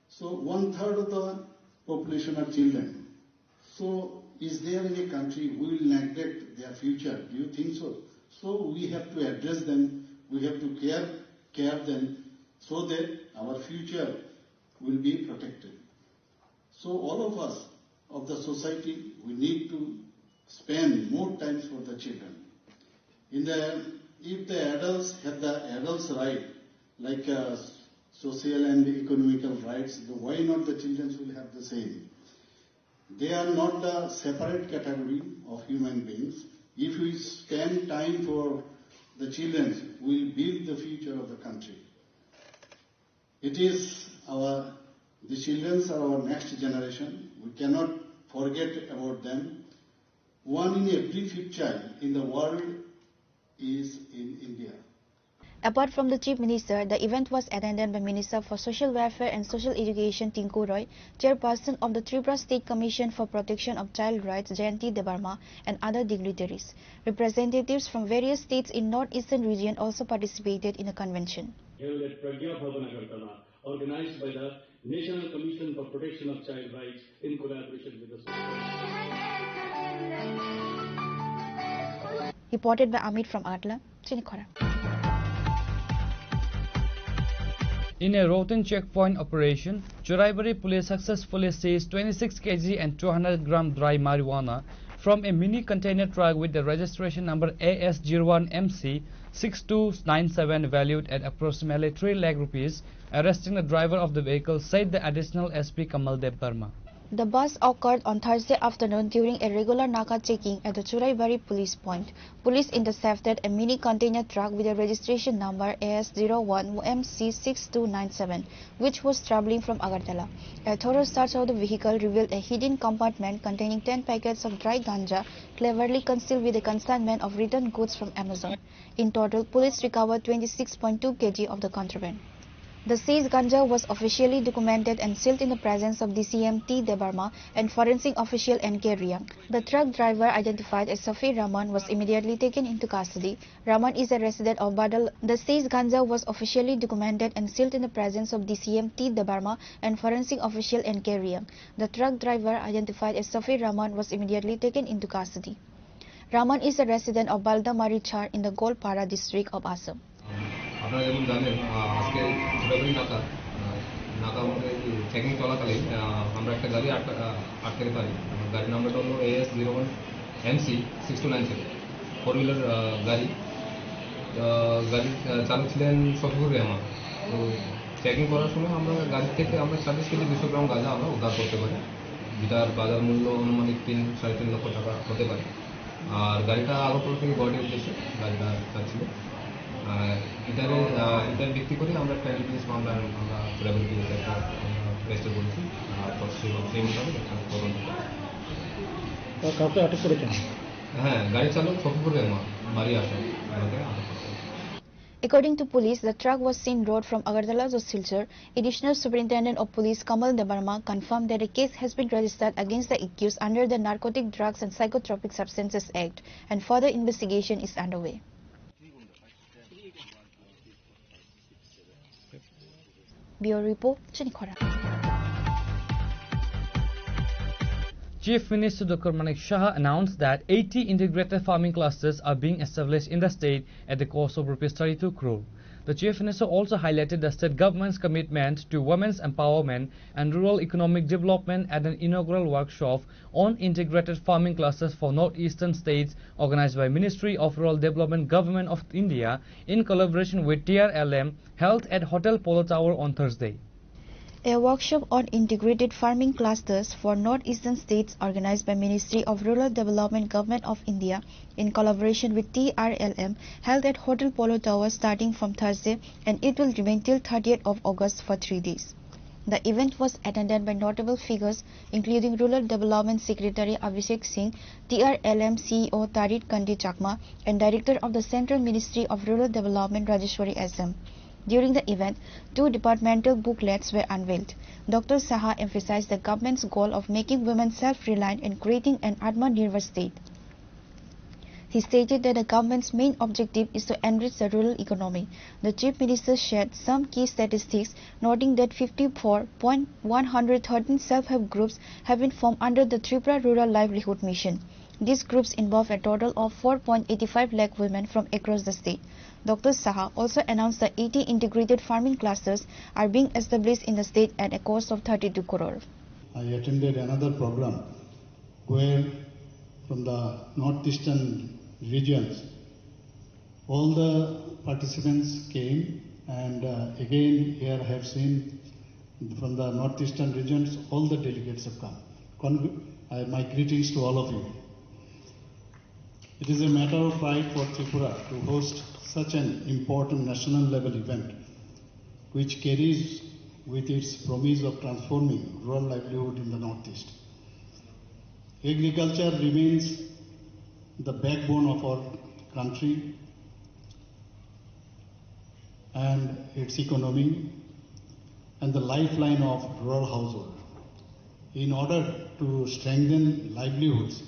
So one third of the population are children. So is there any country who will neglect their future? Do you think so? So we have to address them. We have to care care them so that our future will be protected. So all of us of the society, we need to spend more time for the children. In the, if the adults have the adults' right, like uh, social and economical rights, the, why not the children will have the same? They are not the separate category of human beings. If we spend time for the children, we will build the future of the country. It is our, the children are our next generation. We cannot forget about them. One in every fifth child in the world is in India. Apart from the Chief Minister, the event was attended by Minister for Social Welfare and Social Education Tinku Roy, Chairperson of the Tripura State Commission for Protection of Child Rights Jayanti Debbarma, and other dignitaries. Representatives from various states in North Eastern region also participated in the convention. Held at Pragya Bhavan Agartala, organized by the National Commission for Protection of Child Rights in collaboration with the Reported by Amit from Atla, Chinikhora. In a routine checkpoint operation, Churaibari police successfully seized twenty-six kilograms and two hundred gram dry marijuana from a mini container truck with the registration number A S zero one M C six two nine seven, valued at approximately three lakh rupees, arresting the driver of the vehicle, said the Additional S P Kamal Dev Barma. The bust occurred on Thursday afternoon during a regular Naka checking at the Churaibari police point. Police intercepted a mini container truck with a registration number A S zero one M C six two nine seven, which was traveling from Agartala. A thorough search of the vehicle revealed a hidden compartment containing ten packets of dry ganja, cleverly concealed with a consignment of written goods from Amazon. In total, police recovered twenty-six point two K G of the contraband. The seized ganja was officially documented and sealed in the presence of D C M T Debbarma and forensic official N K Riang. The truck driver, identified as Safi Rahman, was immediately taken into custody. Rahman is a resident of Badal. The seized ganja was officially documented and sealed in the presence of D C M T Debbarma and forensic official N K Riang. The truck driver, identified as Safi Rahman, was immediately taken into custody. Rahman is a resident of Baldamari Char in the Golpara district of Assam. আপনারা যেমন জানেন, আহ, আজকে জোড়াবাড়ি নাকা, আহ, নাকা আমাদের চেকিং চলাকালীন, আহ, আমরা একটা গাড়ি আটকা-, আহ, আটকাতে পারি। আমার গাড়ির নাম্বারটা হলো AS zero one MC six two nine seven, four wheeler, আহ, গাড়ি। আহ, গাড়ি, আহ, চালক ছিলেন শফিকুর রহমান। তো চেকিং করার সময় আমরা গাড়ি থেকে আমরা ছাব্বিশ কেজি দুশো গ্রাম গাঁজা আমরা উদ্ধার করতে পারি, যেটার বাজার মূল্য আনুমানিক তিন, সাড়ে তিন লক্ষ টাকা হতে পারে। আর গাড়িটা আগরতলা থেকে গুয়াহাটির উদ্দেশ্যে গাড়িটা যাচ্ছিল। আর এটারে, আহ, এটার ভিত্তি করে আমরা একটা এনডিপিএস মামলা আমরা জোড়াবাড়ি পুলিশে একটা, আহ, রেজিস্টার করেছি। আর তো সেই, সেই মোতাবেক একটা তদন্ত চলছে। তা কাউকে আটক করেছেন? হ্যাঁ, গাড়ি চালক শফিকুর রহমান, বাড়ি আসাম, ওনাকে আটক করেছে। According to police, the truck was seen rode from Agartala to Silchar. Additional Superintendent of Police Kamal Debbarma confirmed that a case has been registered against the accused under the Narcotic Drugs and Psychotropic Substances Act, and further investigation is underway. Bureau Report, Chini Khorang. Chief Minister Doctor Manik Saha announced that eighty integrated farming clusters are being established in the state at the cost of rupees thirty-two crore. The Chief Minister also highlighted the state government's commitment to women's empowerment and rural economic development at an inaugural workshop on integrated farming clusters for northeastern states, organized by Ministry of Rural Development, Government of India, in collaboration with T R L M, held at Hotel Polo Tower on Thursday. A workshop on integrated farming clusters for northeastern states, organized by Ministry of Rural Development, Government of India, in collaboration with T R L M, held at Hotel Polo Tower starting from Thursday, and it will remain till thirtieth of August for three days. The event was attended by notable figures, including Rural Development Secretary Abhishek Singh, T R L M C E O Tarit Kandi Chakma, and Director of the Central Ministry of Rural Development Rajeshwari S M. During the event, two departmental booklets were unveiled. Doctor Saha emphasized the government's goal of making women self-reliant and creating an Atmanirbhar state. He stated that the government's main objective is to enrich the rural economy. The Chief Minister shared some key statistics, noting that fifty-four point one hundred thirteen self-help groups have been formed under the Tripura Rural Livelihood Mission. These groups involve a total of four point eight five lakh women from across the state. Doctor Saha also announced that eighty integrated farming clusters are being established in the state at a cost of thirty-two crore. I attended another program where from the northeastern regions, all the participants came, and, uh, again here I have seen from the northeastern regions, all the delegates have come. Con-, uh, my greetings to all of you. It is a matter of pride for Tripura to host such an important national level event, which carries with its promise of transforming rural livelihood in the Northeast. Agriculture remains the backbone of our country and its economy and the lifeline of rural household. In order to strengthen livelihoods,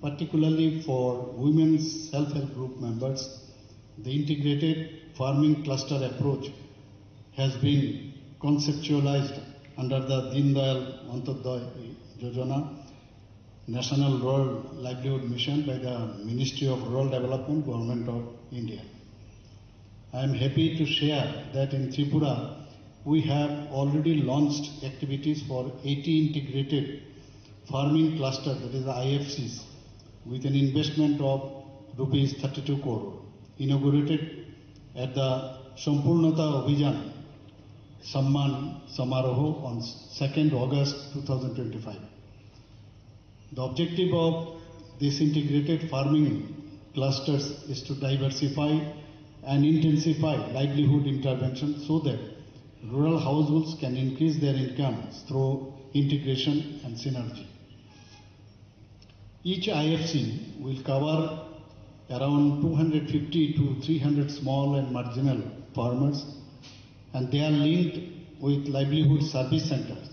particularly for women's self-help group members, the integrated farming cluster approach has been conceptualized under the Deen Dayal Antyodaya Yojana National Rural Livelihood Mission by the Ministry of Rural Development, Government of India. I am happy to share that in Tripura, we have already launched activities for eighty integrated farming cluster, that is the I F Cs, with an investment of rupees thirty-two crore, inaugurated at the Sampurnata Abhijan Samman Samaroho on second August two thousand twenty-five. The objective of this integrated farming clusters is to diversify and intensify livelihood intervention so that rural households can increase their incomes through integration and synergy. Each I F C will cover around two hundred fifty to three hundred small and marginal farmers, and they are linked with livelihood service centers,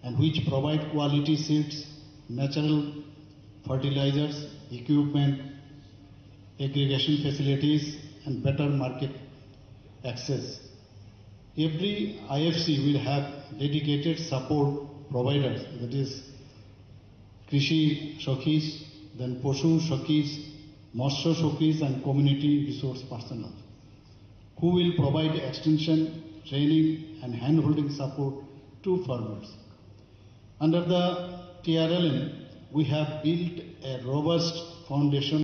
and which provide quality seeds, natural fertilizers, equipment, aggregation facilities, and better market access. Every I F C will have dedicated support providers, that is, Krishi Sakhis, then Poshu Sakhis, Matsya Sakhis, and community resource personnel, who will provide extension, training, and hand-holding support to farmers. Under the T R L M, we have built a robust foundation